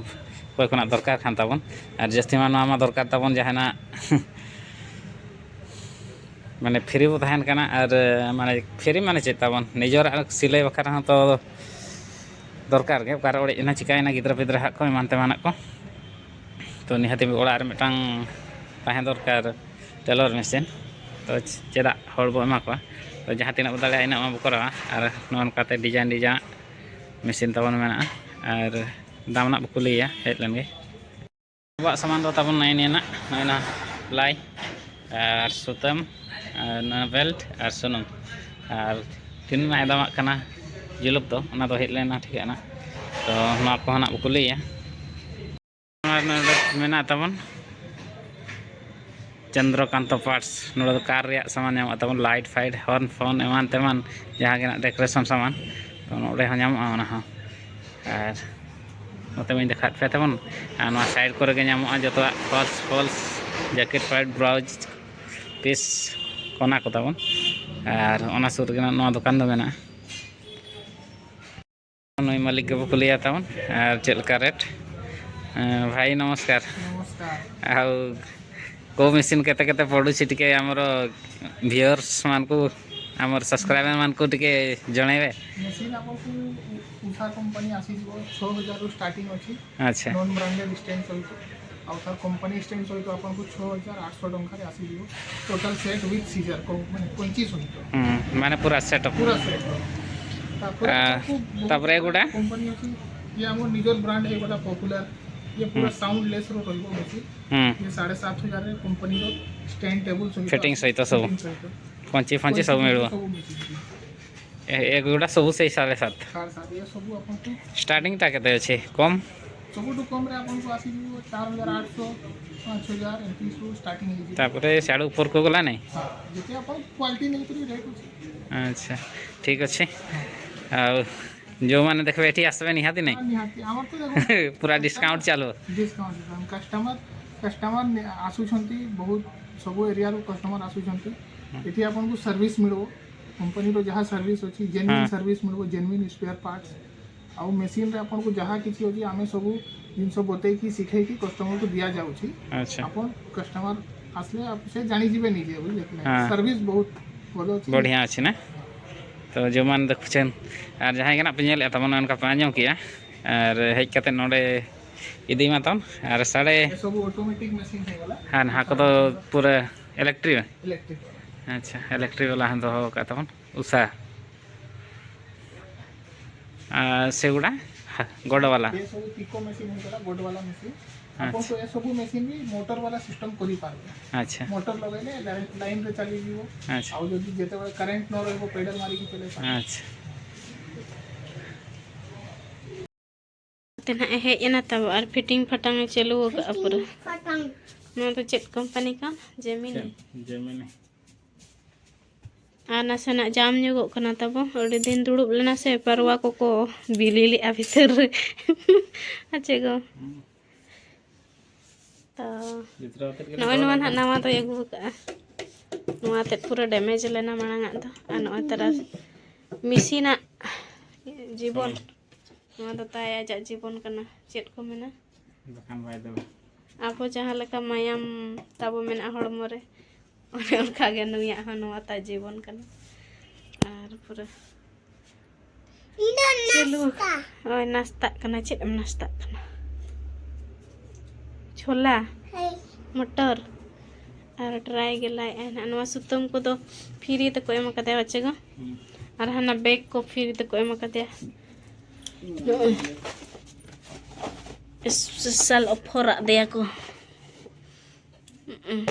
ᱚᱠᱚᱭ ᱠᱷᱚᱱᱟᱜ ᱫᱚᱨᱠᱟᱨ ᱠᱷᱟᱱ ᱛᱟᱵᱚᱱ᱾ ᱟᱨ ᱡᱟᱹᱥᱛᱤ ᱢᱟ ᱱᱚᱣᱟ ᱢᱟ ᱫᱚᱨᱠᱟᱨ ᱛᱟᱵᱚᱱ ᱡᱟᱦᱟᱱᱟᱜ ᱢᱟᱱᱮ ᱯᱷᱨᱤ ᱵᱚ ᱛᱟᱦᱮᱱ ᱠᱟᱱᱟ, ᱟᱨ ᱢᱟᱱᱮ ᱯᱷᱨᱤ ᱢᱟᱱᱮ ᱪᱮᱫ ᱛᱟᱵᱚᱱ, ᱱᱤᱡᱮᱨᱟᱜ ᱥᱤᱞᱟᱹᱭ ᱵᱟᱠᱷᱨᱟ ᱦᱚᱸ ᱛᱚ ᱫᱚᱨᱠᱟᱨ ᱜᱮ, ᱚᱠᱟᱨᱮ ᱚᱲᱮᱡ ᱮᱱᱟ, ᱪᱤᱠᱟᱹᱭᱮᱱᱟ, ᱜᱤᱫᱽᱨᱟᱹ ᱯᱤᱫᱽᱨᱟᱹ ᱦᱟᱜ ᱠᱚ ᱮᱢᱟᱱ ᱛᱮᱢᱟᱱᱟᱜ ᱠᱚ᱾ ᱛᱚ ᱱᱤᱦᱟᱹᱛ ᱚᱲᱟᱜ ᱨᱮ ᱢᱤᱫᱴᱟᱝ ᱛᱟᱦᱮᱸ ᱫᱚᱨᱠᱟᱨ ᱴᱮᱞᱚᱨ ᱢᱮᱥᱤᱱ᱾ ᱛᱚ ᱪᱮᱫᱟᱜ ᱦᱚᱲ ᱵᱚ ᱮᱢᱟ ᱠᱚᱣᱟ? ᱛᱚ ᱡᱟᱦᱟᱸ ᱛᱤᱱᱟᱹᱜ ᱵᱚ ᱫᱟᱲᱮᱭᱟᱜᱼᱟ, ᱤᱱᱟᱹᱜ ᱢᱟ ᱵᱚ ᱠᱚᱨᱟᱣᱟ᱾ ᱟᱨ ᱱᱚᱜᱼᱚ ᱱᱚᱝᱠᱟᱛᱮ ᱰᱤᱡᱟᱭᱤᱱ ᱰᱤᱡᱟᱭᱤᱱ ᱢᱮᱥᱤᱱ ᱛᱟᱵᱚᱱ ᱢᱮᱱᱟᱜᱼᱟ᱾ ᱟᱨ ᱫᱟᱢ ᱨᱮᱱᱟᱜ ᱵᱚ ᱠᱩᱞᱤᱭᱮᱭᱟ, ᱦᱮᱡ ᱞᱮᱱ ᱜᱮ᱾ ᱟᱵᱚᱣᱟᱜ ᱥᱟᱢᱟᱱ ᱫᱚ ᱛᱟᱵᱚᱱ ᱱᱚᱜᱼᱚᱭ ᱱᱤᱭᱟᱹ ᱱᱟᱜ, ᱱᱚᱜᱼᱚᱭ ᱱᱟ ᱯᱞᱟᱭ ᱟᱨ ᱥᱩᱛᱟᱹᱢ ᱟᱨ ᱱᱚᱣᱟ ᱵᱮᱞᱴ ᱟᱨ ᱥᱩᱱᱩᱢ᱾ ᱟᱨ ᱛᱤᱱᱟᱹᱜ ᱱᱟᱜ ᱮ ᱫᱟᱢᱟᱜ ᱠᱟᱱᱟ ᱡᱩᱞᱩᱯ ᱫᱚ, ᱚᱱᱟ ᱫᱚ ᱦᱮᱡ ᱞᱮᱱᱟ ᱴᱷᱤᱠᱟᱹᱱᱟ᱾ ᱛᱚ ᱱᱚᱣᱟ ᱠᱚᱦᱚᱸ ᱱᱟᱜ ᱵᱚ ᱠᱩᱞᱤᱭᱮᱭᱟ᱾ ᱱᱚᱣᱟ ᱱᱚᱰᱮ ᱢᱮᱱᱟᱜ ᱛᱟᱵᱚᱱ ᱪᱚᱱᱫᱨᱚᱠᱟᱱᱛᱚ ᱯᱟᱨᱴᱥ᱾ ᱱᱚᱰᱮ ᱫᱚ ᱠᱟᱨ ᱨᱮᱭᱟᱜ ᱥᱟᱢᱟᱱ ᱧᱟᱢᱚᱜ ᱛᱟᱵᱚᱱ, ᱞᱟᱭᱤᱴ ᱯᱷᱟᱭᱤᱴ, ᱦᱚᱨᱱ ᱯᱷᱚᱨᱱ, ᱮᱢᱟᱱ ᱛᱮᱢᱟᱱ ᱡᱟᱦᱟᱸ ᱜᱮ ᱱᱟᱜ ᱰᱮᱠᱳᱨᱮᱥᱚᱱ ᱥᱟᱢᱟᱱ, ᱛᱚ ᱱᱚᱰᱮ ᱦᱚᱸ ᱧᱟᱢᱚᱜᱼᱟ ᱚᱱᱟ ᱦᱚᱸ᱾ ᱟᱨ ᱱᱚᱛᱮ ᱢᱟᱧ ᱫᱮᱠᱷᱟᱣᱟᱫ ᱯᱮ ᱛᱟᱵᱚᱱ, ᱟᱨ ᱱᱚᱣᱟ ᱥᱟᱭᱤᱰ ᱠᱚᱨᱮ ᱜᱮ ᱧᱟᱢᱚᱜᱼᱟ ᱡᱚᱛᱚᱣᱟᱜ ᱯᱷᱚᱞᱥ ᱯᱷᱚᱞᱥ, ᱡᱮᱠᱮᱴ ᱯᱷᱮᱠᱮᱴ, ᱵᱞᱟᱣᱩᱡᱽ ᱯᱤᱥ, ᱚᱱᱟ ᱠᱚ ᱛᱟᱵᱚᱱ᱾ ᱟᱨ ᱚᱱᱟ ᱥᱩᱨ ᱨᱮᱜᱮ ᱱᱚᱣᱟ ᱫᱚᱠᱟᱱ ᱫᱚ ᱢᱮᱱᱟᱜᱼᱟ᱾ ᱱᱩᱭ ᱢᱟᱹᱞᱤᱠ ᱜᱮᱵᱚ ᱠᱩᱞᱤᱭᱟ ᱛᱟᱵᱚᱱ, ᱟᱨ ᱪᱮᱫ ᱞᱮᱠᱟ ᱨᱮᱴ? ᱮᱸ, ᱵᱷᱟᱭ ᱱᱚᱢᱚᱥᱠᱟᱨ᱾ ନମସ୍କାର। ଆଉ କୋଉ ମେସିନ୍ କେତେ କେତେ ପଡ଼ୁଛି ଟିକେ ଆମର ଭିଉଅର୍ସ ମାନଙ୍କୁ, ଆମର ସବସ୍କ୍ରାଇବର ମାନଙ୍କୁ ଟିକେ ଜଣେଇବେ? ମେସିନ୍ ଆପଣଙ୍କୁ ଉ- ଉଷା କମ୍ପାନୀ ଆସିଯିବ ଛଅ ହଜାରରୁ ଷ୍ଟାର୍ଟିଂ ଅଛି। ଆଚ୍ଛା। ନନ୍ ବ୍ରାଣ୍ଡେଡ୍ ଷ୍ଟାଣ୍ଡ ସହିତ, ଆଉ ତାର କମ୍ପାନୀ ଷ୍ଟାଣ୍ଡ ସହିତ ଆପଣଙ୍କୁ ଛଅ ହଜାର ଆଠଶହ ଟଙ୍କାରେ ଆସିଯିବ। ଟୋଟାଲ ସେଟ୍ ୱିଥ୍ ସିଜର, କ- ମାନେ କଞ୍ଚି ସହିତ। ହୁଁ, ମାନେ ପୁରା ସେଟଅପ୍। ପୁରା ସେଟ୍। ତାପରେ ଆ, ଆପଣଙ୍କୁ ବହୁତ ତାପରେ ଏଗୁଡ଼ା? କମ୍ପାନୀ ଅଛି, ଇଏ ଆମର ନିଜର ବ୍ରାଣ୍ଡ ହେଇଗଲା ପପୁଲାର। ଇଏ ପୁରା ହୁଁ। ସାଉଣ୍ଡଲେସ୍ର ରହିବ ମେସିନ୍। ହୁଁ। ଇଏ ସାଢ଼େ ସାତ ହଜାରରେ କମ୍ପାନୀର ଷ୍ଟାଣ୍ଡ ଟେବୁଲ ସହିତ ଫିଟିଂ ଆସିବ। ସହିତ ସବୁ। ଫିଟିଂ ସହିତ। କଞ୍ଚି ଫଞ୍ଚି କଞ୍ଚି ସବୁ ଫଞ୍ଚି ମିଳିବ। ସବୁ ମେସିନ୍। ଏ- ଏଗୁଡ଼ା ସବୁ ସେଇ ସାଢ଼େ ସାତ। ସାଢ଼େ ସାତ, ଏ ସବୁ ଆପଣଙ୍କୁ ଷ୍ଟାର୍ଟିଂଟା କେତେ ଅଛି କମ୍? ସବୁଠୁ କମ୍ରେ ଆପଣଙ୍କୁ ଆସିଯିବ ଚାରି ହଜାର ଆଠଶହ, ପାଞ୍ଚ ହଜାର, ଏମିତି ସବୁ ଷ୍ଟାର୍ଟିଂ ହେଇଯିବ। ତାପରେ ସିଆଡ଼ୁ ଉପରକୁ ଗଲା ନାଇଁ? ହଁ, ଯେତେ ଆପଣ କ୍ୱାଲିଟି ନେଇକରି ରେଟ୍ ଅଛି। ଆଚ୍ଛା, ଠିକ୍ ଅଛି। ଆଉ ଯେଉଁମାନେ ଦେଖିବେ ଏଠି ଆସିବେ ନିହାତି ନାଇଁ? ହଁ, ନିହାତି। ଆମର ତ ଦେଖନ୍ତୁ ପୁରା ଡିସକାଉଣ୍ଟ ଚାଲିବ। Discount, discount. କଷ୍ଟମର, କଷ୍ଟମର ନି- ଆସୁଛନ୍ତି, ବହୁତ ସବୁ ଏରିଆରୁ କଷ୍ଟମର ଆସୁଛନ୍ତି। ଏଠି ଆପଣଙ୍କୁ ସର୍ଭିସ୍ ମିଳିବ, କମ୍ପାନୀର ଯାହା ସର୍ଭିସ୍ ଅଛି, ଜେନ୍ୟୁନ୍ ହଁ। ସର୍ଭିସ୍ ମିଳିବ, ଜେନ୍ୟୁନ୍ ସ୍ପେୟାର ପାର୍ଟସ୍। ଆଉ ମେସିନ୍ରେ ଆପଣଙ୍କୁ ଯାହା କିଛି ଅଛି, ଆମେ ସବୁ ଜିନିଷ ବତେଇକି, ଶିଖେଇକି କଷ୍ଟମରକୁ ଦିଆଯାଉଛି। ଆଚ୍ଛା। ଆପଣ କଷ୍ଟମର ଆସିଲେ ଆପ- ସେ ଜାଣିଯିବେ ନିଜେ, ବୁଝିଲେ କି ନାହିଁ? ହଁ। ସର୍ଭିସ୍ ବହୁତ ଭଲ ଅଛି। ବଢ଼ିଆ ଅଛି ନା? ᱛᱚ ᱡᱮᱢᱚᱱ ᱫᱮᱠᱷᱩᱪᱮᱱ, ᱟᱨ ᱡᱟᱦᱟᱸᱭ ᱜᱮ ᱱᱟᱜ ᱯᱮ ᱧᱮᱞᱮᱫᱼᱟ ᱛᱟᱵᱚᱱ, ᱚᱱᱠᱟ ᱯᱮ ᱟᱸᱡᱚᱢ ᱠᱮᱜᱼᱟ, ᱟᱨ ᱦᱮᱡ ᱠᱟᱛᱮ ᱱᱚᱰᱮ ᱤᱫᱤ ᱢᱟ ᱛᱟᱢ᱾ ᱟᱨ ᱥᱟᱲᱮ ᱮ ᱥᱚᱵᱩ ᱚᱴᱳᱢᱮᱴᱤᱠ ᱢᱮᱥᱤᱱ ᱦᱮᱸ ᱵᱚᱞᱟ᱾ ᱦᱮᱸ, ᱱᱟᱦᱟᱜ ᱠᱚᱫᱚ ᱯᱩᱨᱟᱹ ᱤᱞᱮᱠᱴᱨᱤᱠ᱾ ᱤᱞᱮᱠᱴᱨᱤᱠ ᱵᱟᱞᱟ᱾ ᱟᱪᱪᱷᱟ, ᱤᱞᱮᱠᱴᱨᱤᱠ ᱵᱟᱞᱟ ᱦᱚᱸ ᱫᱚᱦᱚ ᱟᱠᱟᱫ ᱛᱟᱵᱚᱱ ᱩᱥᱟ᱾ ᱟᱨ ᱥᱮᱜᱩᱲᱟ ᱜᱚᱰ ᱵᱟᱞᱟ᱾ ᱮ ᱥᱚᱵᱩ ᱯᱤᱠᱳ ᱢᱮᱥᱤᱱ ᱦᱮᱸ ᱵᱚᱞᱟ, ᱜᱚᱰ ᱵᱟᱞᱟ ᱢᱮᱥᱤᱱ᱾ ᱟᱯᱚᱱ ᱟᱪᱪᱷᱟ᱾ ᱠᱚ ᱮ ᱥᱚᱵᱩ ᱢᱮᱥᱤᱱ ᱵᱤ ᱢᱚᱴᱚᱨ ᱵᱟᱞᱟ ᱥᱤᱥᱴᱚᱢ ᱠᱚᱨᱤ ᱯᱟᱨᱚᱜᱼᱟ᱾ ᱟᱪᱪᱷᱟ᱾ ᱢᱚᱴᱚᱨ ᱞᱚᱜᱮ ᱞᱮ ᱞᱟᱭᱤᱱ ᱨᱮ ᱪᱟᱞᱤ ᱦᱩᱭᱩᱜᱼᱟ᱾ ᱟᱪᱪᱷᱟ᱾ ᱟᱨ ᱡᱩᱫᱤ ᱡᱮᱛᱮ ᱵᱮᱲᱟ ᱠᱟᱨᱮᱱᱴ ᱱᱚ ᱨᱚᱦᱤᱵᱚ ᱯᱮᱰᱟᱞ ᱢᱟᱨᱤ ᱜᱮ ᱪᱟᱞᱟᱣ ᱯᱟᱨᱚᱜᱼᱟ᱾ ᱟᱪᱪᱷᱟ᱾ ᱛᱮ ᱱᱟᱦᱟᱜ ᱮ ᱦᱮᱡ ᱮᱱᱟ ᱛᱟᱵᱚ ᱟᱨ ᱯᱷᱤᱴᱤᱝ ᱯᱷᱟᱴᱟᱝ ᱮ ᱪᱟᱹᱞᱩ ᱟᱠᱟᱫᱼᱟ ᱯᱩᱨᱟᱹ᱾ ᱯᱷᱤᱴᱤᱝ ᱯᱷᱟᱴᱟᱝ᱾ ᱱᱚᱣᱟ ᱫᱚ ᱪᱮᱫ ᱠᱳᱢᱯᱟᱱᱤ ᱠᱟᱱ? ᱡᱮᱢᱤᱱᱤ᱾ ᱪᱮᱫ? ᱡᱮᱢᱤᱱᱤ᱾ ᱟᱨ ᱱᱟᱥᱮᱱᱟᱜ ᱡᱟᱢ ᱧᱚᱜᱚᱜ ᱠᱟᱱᱟ ᱛᱟᱵᱚ, ᱟᱹᱰᱤ ᱫᱤᱱ ᱫᱩᱲᱩᱵ ᱞᱮᱱᱟ ᱥᱮ, ᱯᱟᱨᱣᱟ ᱠᱚᱠᱚ ᱵᱤᱞᱤ ᱞᱮᱫᱼᱟ ᱵᱷᱤᱛᱟᱹᱨ ᱨᱮ᱾ ᱟᱨ ᱪᱮᱫ ᱠᱚ? ᱦᱩᱸ᱾ ᱛᱚ ᱜᱤᱫᱽᱨᱟᱹ ᱟᱛᱮᱫ ᱜᱮᱞᱮ ᱱᱚᱜᱼᱚᱭ ᱫᱚᱦᱚ ᱱᱚᱣᱟ ᱞᱮᱫᱟ᱾ ᱱᱟᱦᱟᱜ ᱱᱟᱣᱟ ᱫᱚᱭ ᱟᱹᱜᱩ ᱟᱠᱟᱫᱼᱟ᱾ ᱱᱚᱣᱟ ᱛᱮᱫ ᱯᱩᱨᱟᱹ ᱰᱮᱢᱮᱡᱽ ᱞᱮᱱᱟ ᱢᱟᱲᱟᱝ ᱟᱜ ᱫᱚ, ᱟᱨ ᱱᱚᱜᱼᱚᱭ ᱛᱟᱨᱟ ᱢᱮᱥᱤᱱᱟᱜ ᱡᱤᱵᱚᱱ᱾ ᱦᱳᱭ᱾ ᱱᱚᱣᱟ ᱫᱚ ᱛᱟᱭ ᱟᱡᱟᱜ ᱡᱤᱵᱚᱱ ᱠᱟᱱᱟ᱾ ᱪᱮᱫ ᱠᱚ ᱢᱮᱱᱟ? ᱵᱟᱠᱷᱟᱱ ᱵᱟᱭ ᱫᱟᱹᱲᱟ᱾ ᱟᱵᱚ ᱡᱟᱦᱟᱸ ᱞᱮᱠᱟ ᱢᱟᱭᱟᱢ ᱛᱟᱵᱚ ᱢᱮᱱᱟᱜᱼᱟ ᱦᱚᱲᱢᱚ ᱨᱮ, ᱚᱱᱮ ᱚᱱᱠᱟ ᱜᱮ ᱱᱩᱭᱟᱜ ᱦᱚᱸ ᱱᱚᱣᱟ ᱛᱟᱭ ᱡᱤᱵᱚᱱ ᱠᱟᱱᱟ᱾ ᱟᱨ ᱯᱩᱨᱟᱹ ᱤᱧ ᱫᱚ ᱪᱚᱞᱚ᱾ ᱱᱟᱥᱛᱟ᱾ ᱦᱳᱭ, ᱱᱟᱥᱛᱟᱜ ᱠᱟᱱᱟ᱾ ᱪᱮᱫ ᱮᱢ ᱱᱟᱥᱛᱟᱜ ᱠᱟᱱᱟ? ᱪᱷᱳᱞᱟ? ᱦᱳᱭ᱾ ᱢᱚᱴᱚᱨ? ᱟᱨ ᱰᱨᱟᱭ ᱜᱮ ᱞᱟᱭᱮᱜᱼᱟᱭ ᱱᱟᱦᱟᱜ᱾ ᱱᱚᱣᱟ ᱥᱩᱛᱟᱹᱢ ᱠᱚᱫᱚ ᱯᱷᱤᱨᱤ ᱛᱮᱠᱚ ᱮᱢ ᱟᱠᱟᱫᱮᱭᱟ ᱵᱟᱪᱮ ᱜᱚ? ᱦᱩᱸ᱾ ᱟᱨ ᱦᱟᱱᱟ ᱵᱮᱜᱽ ᱠᱚ ᱯᱷᱤᱨᱤ ᱛᱮᱠᱚ ᱮᱢ ᱟᱠᱟᱫᱮᱭᱟ᱾ ᱱᱚᱜᱼᱚᱭ᱾ ᱥᱯᱮᱥᱟᱞ ᱚᱯᱷᱟᱨ ᱟᱫ ᱫᱮᱭᱟ ᱠᱚ᱾ ᱦᱩᱸ,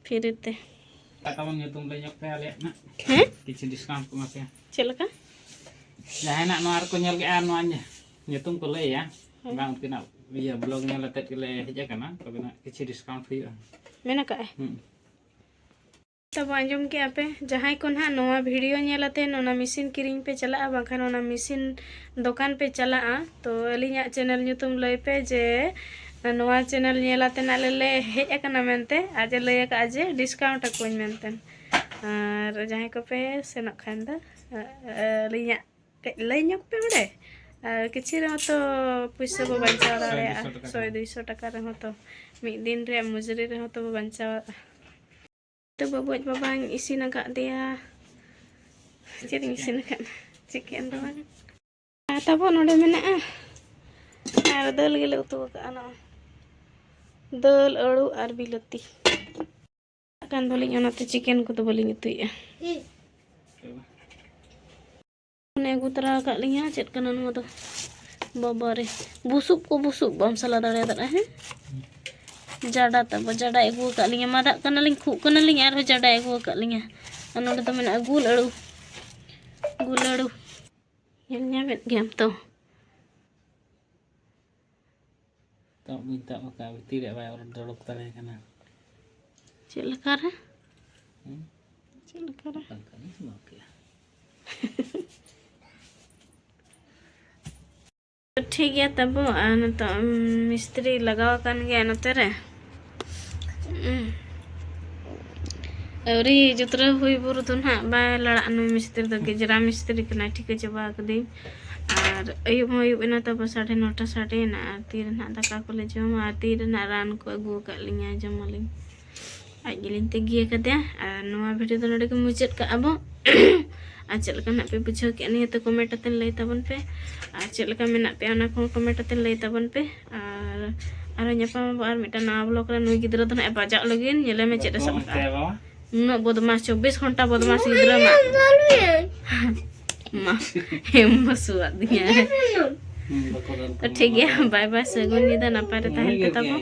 ᱯᱷᱤᱨᱤ ᱛᱮ᱾ ᱛᱟᱵᱚᱱ ᱧᱩᱛᱩᱢ ᱞᱟᱹᱭ ᱧᱚᱜ ᱯᱮ ᱟᱞᱮᱭᱟᱜ ᱱᱟᱜ᱾ ᱦᱮᱸ? ᱠᱤᱪᱷᱩ ᱰᱤᱥᱠᱟᱣᱩᱱᱴ ᱠᱚ ᱮᱢᱟ ᱯᱮᱭᱟ᱾ ᱪᱮᱫ ᱞᱮᱠᱟ? ᱡᱟᱦᱟᱸᱭ ᱱᱟᱜ ᱱᱚᱣᱟ ᱨᱮᱠᱚ ᱧᱮᱞ ᱠᱮᱜᱼᱟ, ᱱᱚᱣᱟ ᱧ-, ᱧᱩᱛᱩᱢ ᱠᱚ ᱞᱟᱹᱭᱟ, ᱦᱮᱸ᱾ ᱵᱟᱝ ᱩᱱᱠᱤᱱᱟᱜ ᱤᱭᱟᱹ ᱵᱞᱚᱜ ᱧᱮᱞ ᱟᱛᱮᱫ ᱜᱮᱞᱮ ᱦᱮᱡ ᱟᱠᱟᱱᱟ, ᱛᱚᱵᱮ ᱱᱟᱜ ᱠᱤᱪᱷᱩ ᱰᱤᱥᱠᱟᱣᱩᱱᱴ ᱦᱩᱭᱩᱜᱼᱟ᱾ ᱢᱮᱱ ᱟᱠᱟᱫᱼᱟᱭ? ᱦᱩᱸ᱾ ᱛᱟᱵᱚ ᱟᱸᱡᱚᱢ ᱠᱮᱜᱼᱟ ᱯᱮ, ᱡᱟᱦᱟᱸᱭ ᱠᱚ ᱱᱟᱦᱟᱜ ᱱᱚᱣᱟ ᱵᱷᱤᱰᱤᱭᱳ ᱧᱮᱞ ᱟᱛᱮ ᱚᱱᱟ ᱢᱮᱥᱤᱱ ᱠᱤᱨᱤᱧ ᱯᱮ ᱪᱟᱞᱟᱜᱼᱟ, ᱵᱟᱝᱠᱷᱟᱱ ᱚᱱᱟ ᱢᱮᱥᱤᱱ ᱫᱚᱠᱟᱱ ᱯᱮ ᱪᱟᱞᱟᱜᱼᱟ, ᱛᱚ ᱟᱹᱞᱤᱧᱟᱜ ᱪᱮᱱᱮᱞ ᱧᱩᱛᱩᱢ ᱞᱟᱹᱭ ᱯᱮ ᱡᱮ ᱱᱚᱣᱟ ᱪᱮᱱᱮᱞ ᱧᱮᱞ ᱟᱛᱮ ᱱᱟᱜ ᱞᱮ, ᱞᱮ ᱦᱮᱡ ᱟᱠᱟᱱᱟ ᱢᱮᱱᱛᱮ, ᱟᱡ ᱮ ᱞᱟᱹᱭ ᱟᱠᱟᱫᱼᱟ ᱡᱮ ᱰᱤᱥᱠᱟᱣᱩᱱᱴ ᱟᱠᱚᱣᱟᱹᱧ ᱢᱮᱱᱛᱮ᱾ ᱟᱨ ᱡᱟᱦᱟᱸᱭ ᱠᱚᱯᱮ ᱥᱮᱱᱚᱜ ᱠᱷᱟᱱ ᱫᱚ, ᱟ-, ᱟᱹᱞᱤᱧᱟᱜ ᱠᱟᱹᱡ ᱞᱟᱹᱭ ᱧᱚᱜ ᱯᱮ ᱵᱟᱲᱮ᱾ ᱟᱨ ᱠᱤᱪᱷᱤ ᱨᱮᱦᱚᱸ ᱛᱚ ᱯᱩᱭᱥᱟᱹ ᱵᱚ ᱵᱟᱧᱪᱟᱣ ᱥᱚᱭ ᱫᱟᱲᱮᱭᱟᱜᱼᱟ᱾ ᱫᱩᱭᱥᱚ ᱴᱟᱠᱟ ᱥᱚᱭ ᱨᱮᱦᱚᱸ᱾ ᱫᱩᱭᱥᱚ ᱴᱟᱠᱟ ᱨᱮᱦᱚᱸ ᱛᱚ ᱢᱤᱫ ᱫᱤᱱ ᱨᱮᱭᱟᱜ ᱢᱚᱡᱩᱨᱤ ᱨᱮᱦᱚᱸ ᱛᱚ ᱵᱚ ᱵᱟᱧᱪᱟᱣ ᱫᱟᱲᱮᱭᱟᱜᱼᱟ᱾ ᱛᱚ ᱵᱟᱹᱵᱩ ᱟᱡ ᱵᱟᱵᱟᱧ ᱤᱥᱤᱱ ᱟᱠᱟᱫ ᱫᱮᱭᱟ᱾ ᱪᱮᱫ ᱤᱧ ᱤᱥᱤᱱ ᱟᱠᱟᱫ? ᱪᱤᱠᱮᱱ ᱫᱚ ᱵᱟᱝ᱾ ᱟᱨ ᱛᱟᱵᱚ ᱱᱚᱰᱮ ᱢᱮᱱᱟᱜᱼᱟ ᱟᱨ ᱫᱟᱹᱞ ᱜᱮᱞᱮ ᱩᱛᱩ ᱟᱠᱟᱫᱼᱟ ᱱᱚᱜᱼᱚᱭ᱾ ᱫᱟᱹᱞ, ᱟᱹᱲᱩ ᱟᱨ ᱵᱤᱞᱟᱹᱛᱤ᱾ ᱠᱟᱱ ᱫᱚᱞᱤᱧ, ᱚᱱᱟᱛᱮ ᱪᱤᱠᱮᱱ ᱠᱚᱫᱚ ᱵᱟᱹᱞᱤᱧ ᱩᱛᱩᱭᱮᱫᱼᱟ᱾ ᱚᱱᱮ ᱟᱹᱜᱩ ᱛᱚᱨᱟ ᱟᱠᱟᱫ ᱞᱤᱧᱟ, ᱪᱮᱫ ᱠᱟᱱᱟ ᱱᱚᱣᱟ ᱫᱚ? ᱵᱟᱵᱟ ᱨᱮ, ᱵᱩᱥᱩᱵ ᱠᱚ, ᱵᱩᱥᱩᱵ ᱵᱟᱢ ᱥᱟᱞᱟ ᱫᱟᱲᱮᱭᱟᱫᱟ, ᱦᱮᱸ? ᱡᱟᱰᱟ ᱛᱟᱵᱚ, ᱡᱟᱰᱟᱭ ᱟᱹᱜᱩ ᱟᱠᱟᱫ ᱞᱤᱧᱟ᱾ ᱢᱟᱫᱟᱜ ᱠᱟᱱᱟᱞᱤᱧ, ᱠᱷᱩᱜ ᱠᱟᱱᱟᱞᱤᱧ, ᱟᱨᱦᱚᱸ ᱡᱟᱰᱟᱭ ᱟᱹᱜᱩ ᱟᱠᱟᱫ ᱞᱤᱧᱟ᱾ ᱟᱨ ᱱᱚᱰᱮ ᱫᱚ ᱢᱮᱱᱟᱜᱼᱟ ᱜᱩᱞ ᱟᱹᱲᱩ, ᱜᱩᱞ ᱟᱹᱲᱩ᱾ ᱧᱮᱞ ᱧᱟᱢᱮᱫ ᱜᱮᱭᱟᱢ ᱛᱚ? ᱛᱟᱵ ᱵᱟᱹᱧ ᱛᱟᱵ ᱟᱠᱟᱫᱼᱟ, ᱵᱷᱤᱛᱤᱨ ᱨᱮ ᱵᱟᱭ ᱚᱨ ᱫᱚᱲᱚᱠ ᱫᱟᱲᱮ ᱠᱟᱱᱟ᱾ ᱪᱮᱫ ᱞᱮᱠᱟ ᱨᱮ? ᱦᱩᱸ? ᱪᱮᱫ ᱞᱮᱠᱟ ᱨᱮ? ᱚᱱᱠᱟ ᱜᱤᱧ ᱥᱟᱵ ᱠᱮᱜᱼᱟ᱾ ᱴᱷᱤᱠ ᱜᱮᱭᱟ ᱛᱟᱵᱚ, ᱟᱨ ᱱᱤᱛᱚᱜ, ᱩᱢ, ᱢᱤᱥᱛᱨᱤ ᱞᱟᱜᱟᱣ ᱟᱠᱟᱱ ᱜᱮᱭᱟ ᱱᱚᱛᱮ ᱨᱮ᱾ ᱩᱢ᱾ ᱟᱹᱣᱨᱤ ᱡᱩᱛᱨᱟᱹᱣ ᱦᱩᱭ ᱵᱷᱳᱨ ᱫᱚ ᱱᱟᱦᱟᱜ ᱵᱟᱭ ᱞᱟᱲᱟᱜᱼᱟ ᱱᱩᱭ ᱢᱤᱥᱛᱨᱤ ᱫᱚ, ᱜᱮᱡᱽᱨᱟ ᱢᱤᱥᱛᱨᱤ ᱠᱟᱱᱟᱭ, ᱴᱷᱤᱠᱟᱹ ᱪᱟᱵᱟ ᱠᱟᱹᱫᱟᱹᱧ᱾ ᱟᱨ ᱟᱹᱭᱩᱵ ᱦᱚᱸ ᱟᱹᱭᱩᱵ ᱮᱱᱟ ᱛᱟᱵᱚ, ᱥᱟᱲᱮ ᱱᱚᱴᱟ ᱥᱟᱰᱮᱭᱮᱱᱟ, ᱟᱨ ᱛᱤᱨᱮ ᱱᱟᱦᱟᱜ ᱫᱟᱠᱟ ᱠᱚᱞᱮ ᱡᱚᱢᱟ, ᱟᱨ ᱛᱤᱨᱮ ᱱᱟᱦᱟᱜ ᱨᱟᱱ ᱠᱚ ᱟᱹᱜᱩ ᱟᱠᱟᱫ ᱞᱤᱧᱟ, ᱡᱚᱢᱟᱞᱤᱧ᱾ ᱟᱡ ᱜᱮᱞᱤᱧ ᱛᱟᱹᱜᱤ ᱟᱠᱟᱫᱮᱭᱟ᱾ ᱟᱨ ᱱᱚᱣᱟ ᱵᱷᱤᱰᱤᱭᱳ ᱫᱚ ᱱᱚᱰᱮ ᱜᱮ ᱢᱩᱪᱟᱹᱫ ᱠᱟᱜᱼᱟ ᱵᱚ᱾ ᱟᱨ ᱪᱮᱫ ᱞᱮᱠᱟ ᱱᱟᱦᱟᱜ ᱯᱮ ᱵᱩᱡᱷᱟᱹᱣ ᱠᱮᱜᱼᱟ, ᱱᱤᱭᱟᱹ ᱛᱮ ᱠᱚᱢᱮᱱᱴ ᱟᱛᱮ ᱞᱟᱹᱭ ᱛᱟᱵᱚᱱ ᱯᱮ᱾ ᱟᱨ ᱪᱮᱫ ᱞᱮᱠᱟ ᱢᱮᱱᱟᱜ ᱯᱮᱭᱟ, ᱚᱱᱟ ᱠᱚᱦᱚᱸ ᱠᱚᱢᱮᱱᱴ ᱟᱛᱮ ᱞᱟᱹᱭ ᱛᱟᱵᱚᱱ ᱯᱮ᱾ ᱟᱨ ᱟᱨᱦᱚᱸ ᱧᱟᱯᱟᱢ ᱟᱵᱚ ᱟᱨ ᱢᱤᱫᱴᱟᱝ ᱱᱟᱣᱟ ᱵᱞᱚᱜ ᱨᱮ᱾ ᱱᱩᱭ ᱜᱤᱫᱽᱨᱟᱹ ᱫᱚ ᱱᱟᱦᱟᱜ ᱮ ᱵᱟᱡᱟᱜ ᱞᱟᱹᱜᱤᱫ, ᱧᱮᱞᱮ ᱢᱮ ᱪᱮᱫ ᱮ ᱥᱟᱵ ᱠᱟᱜᱼᱟ᱾ ᱩᱱᱟᱹᱜ ᱵᱚᱫᱢᱟᱥ, ᱪᱚᱵᱵᱤᱥ ᱜᱷᱚᱱᱴᱟ ᱵᱚᱫᱢᱟᱥ ᱜᱤᱫᱽᱨᱟᱹ ᱢᱟ᱾ ᱢᱟ, ᱮᱢ ᱵᱚᱥᱩᱣᱟᱜ ᱫᱤᱧᱟ᱾ ᱛᱚ ᱴᱷᱤᱠ ᱜᱮᱭᱟ, ᱵᱟᱭ ᱵᱟᱭ, ᱥᱟᱹᱜᱩᱱ ᱧᱤᱫᱟᱹ, ᱱᱟᱯᱟᱭ ᱨᱮ ᱛᱟᱦᱮᱱ ᱯᱮ ᱛᱟᱵᱚ᱾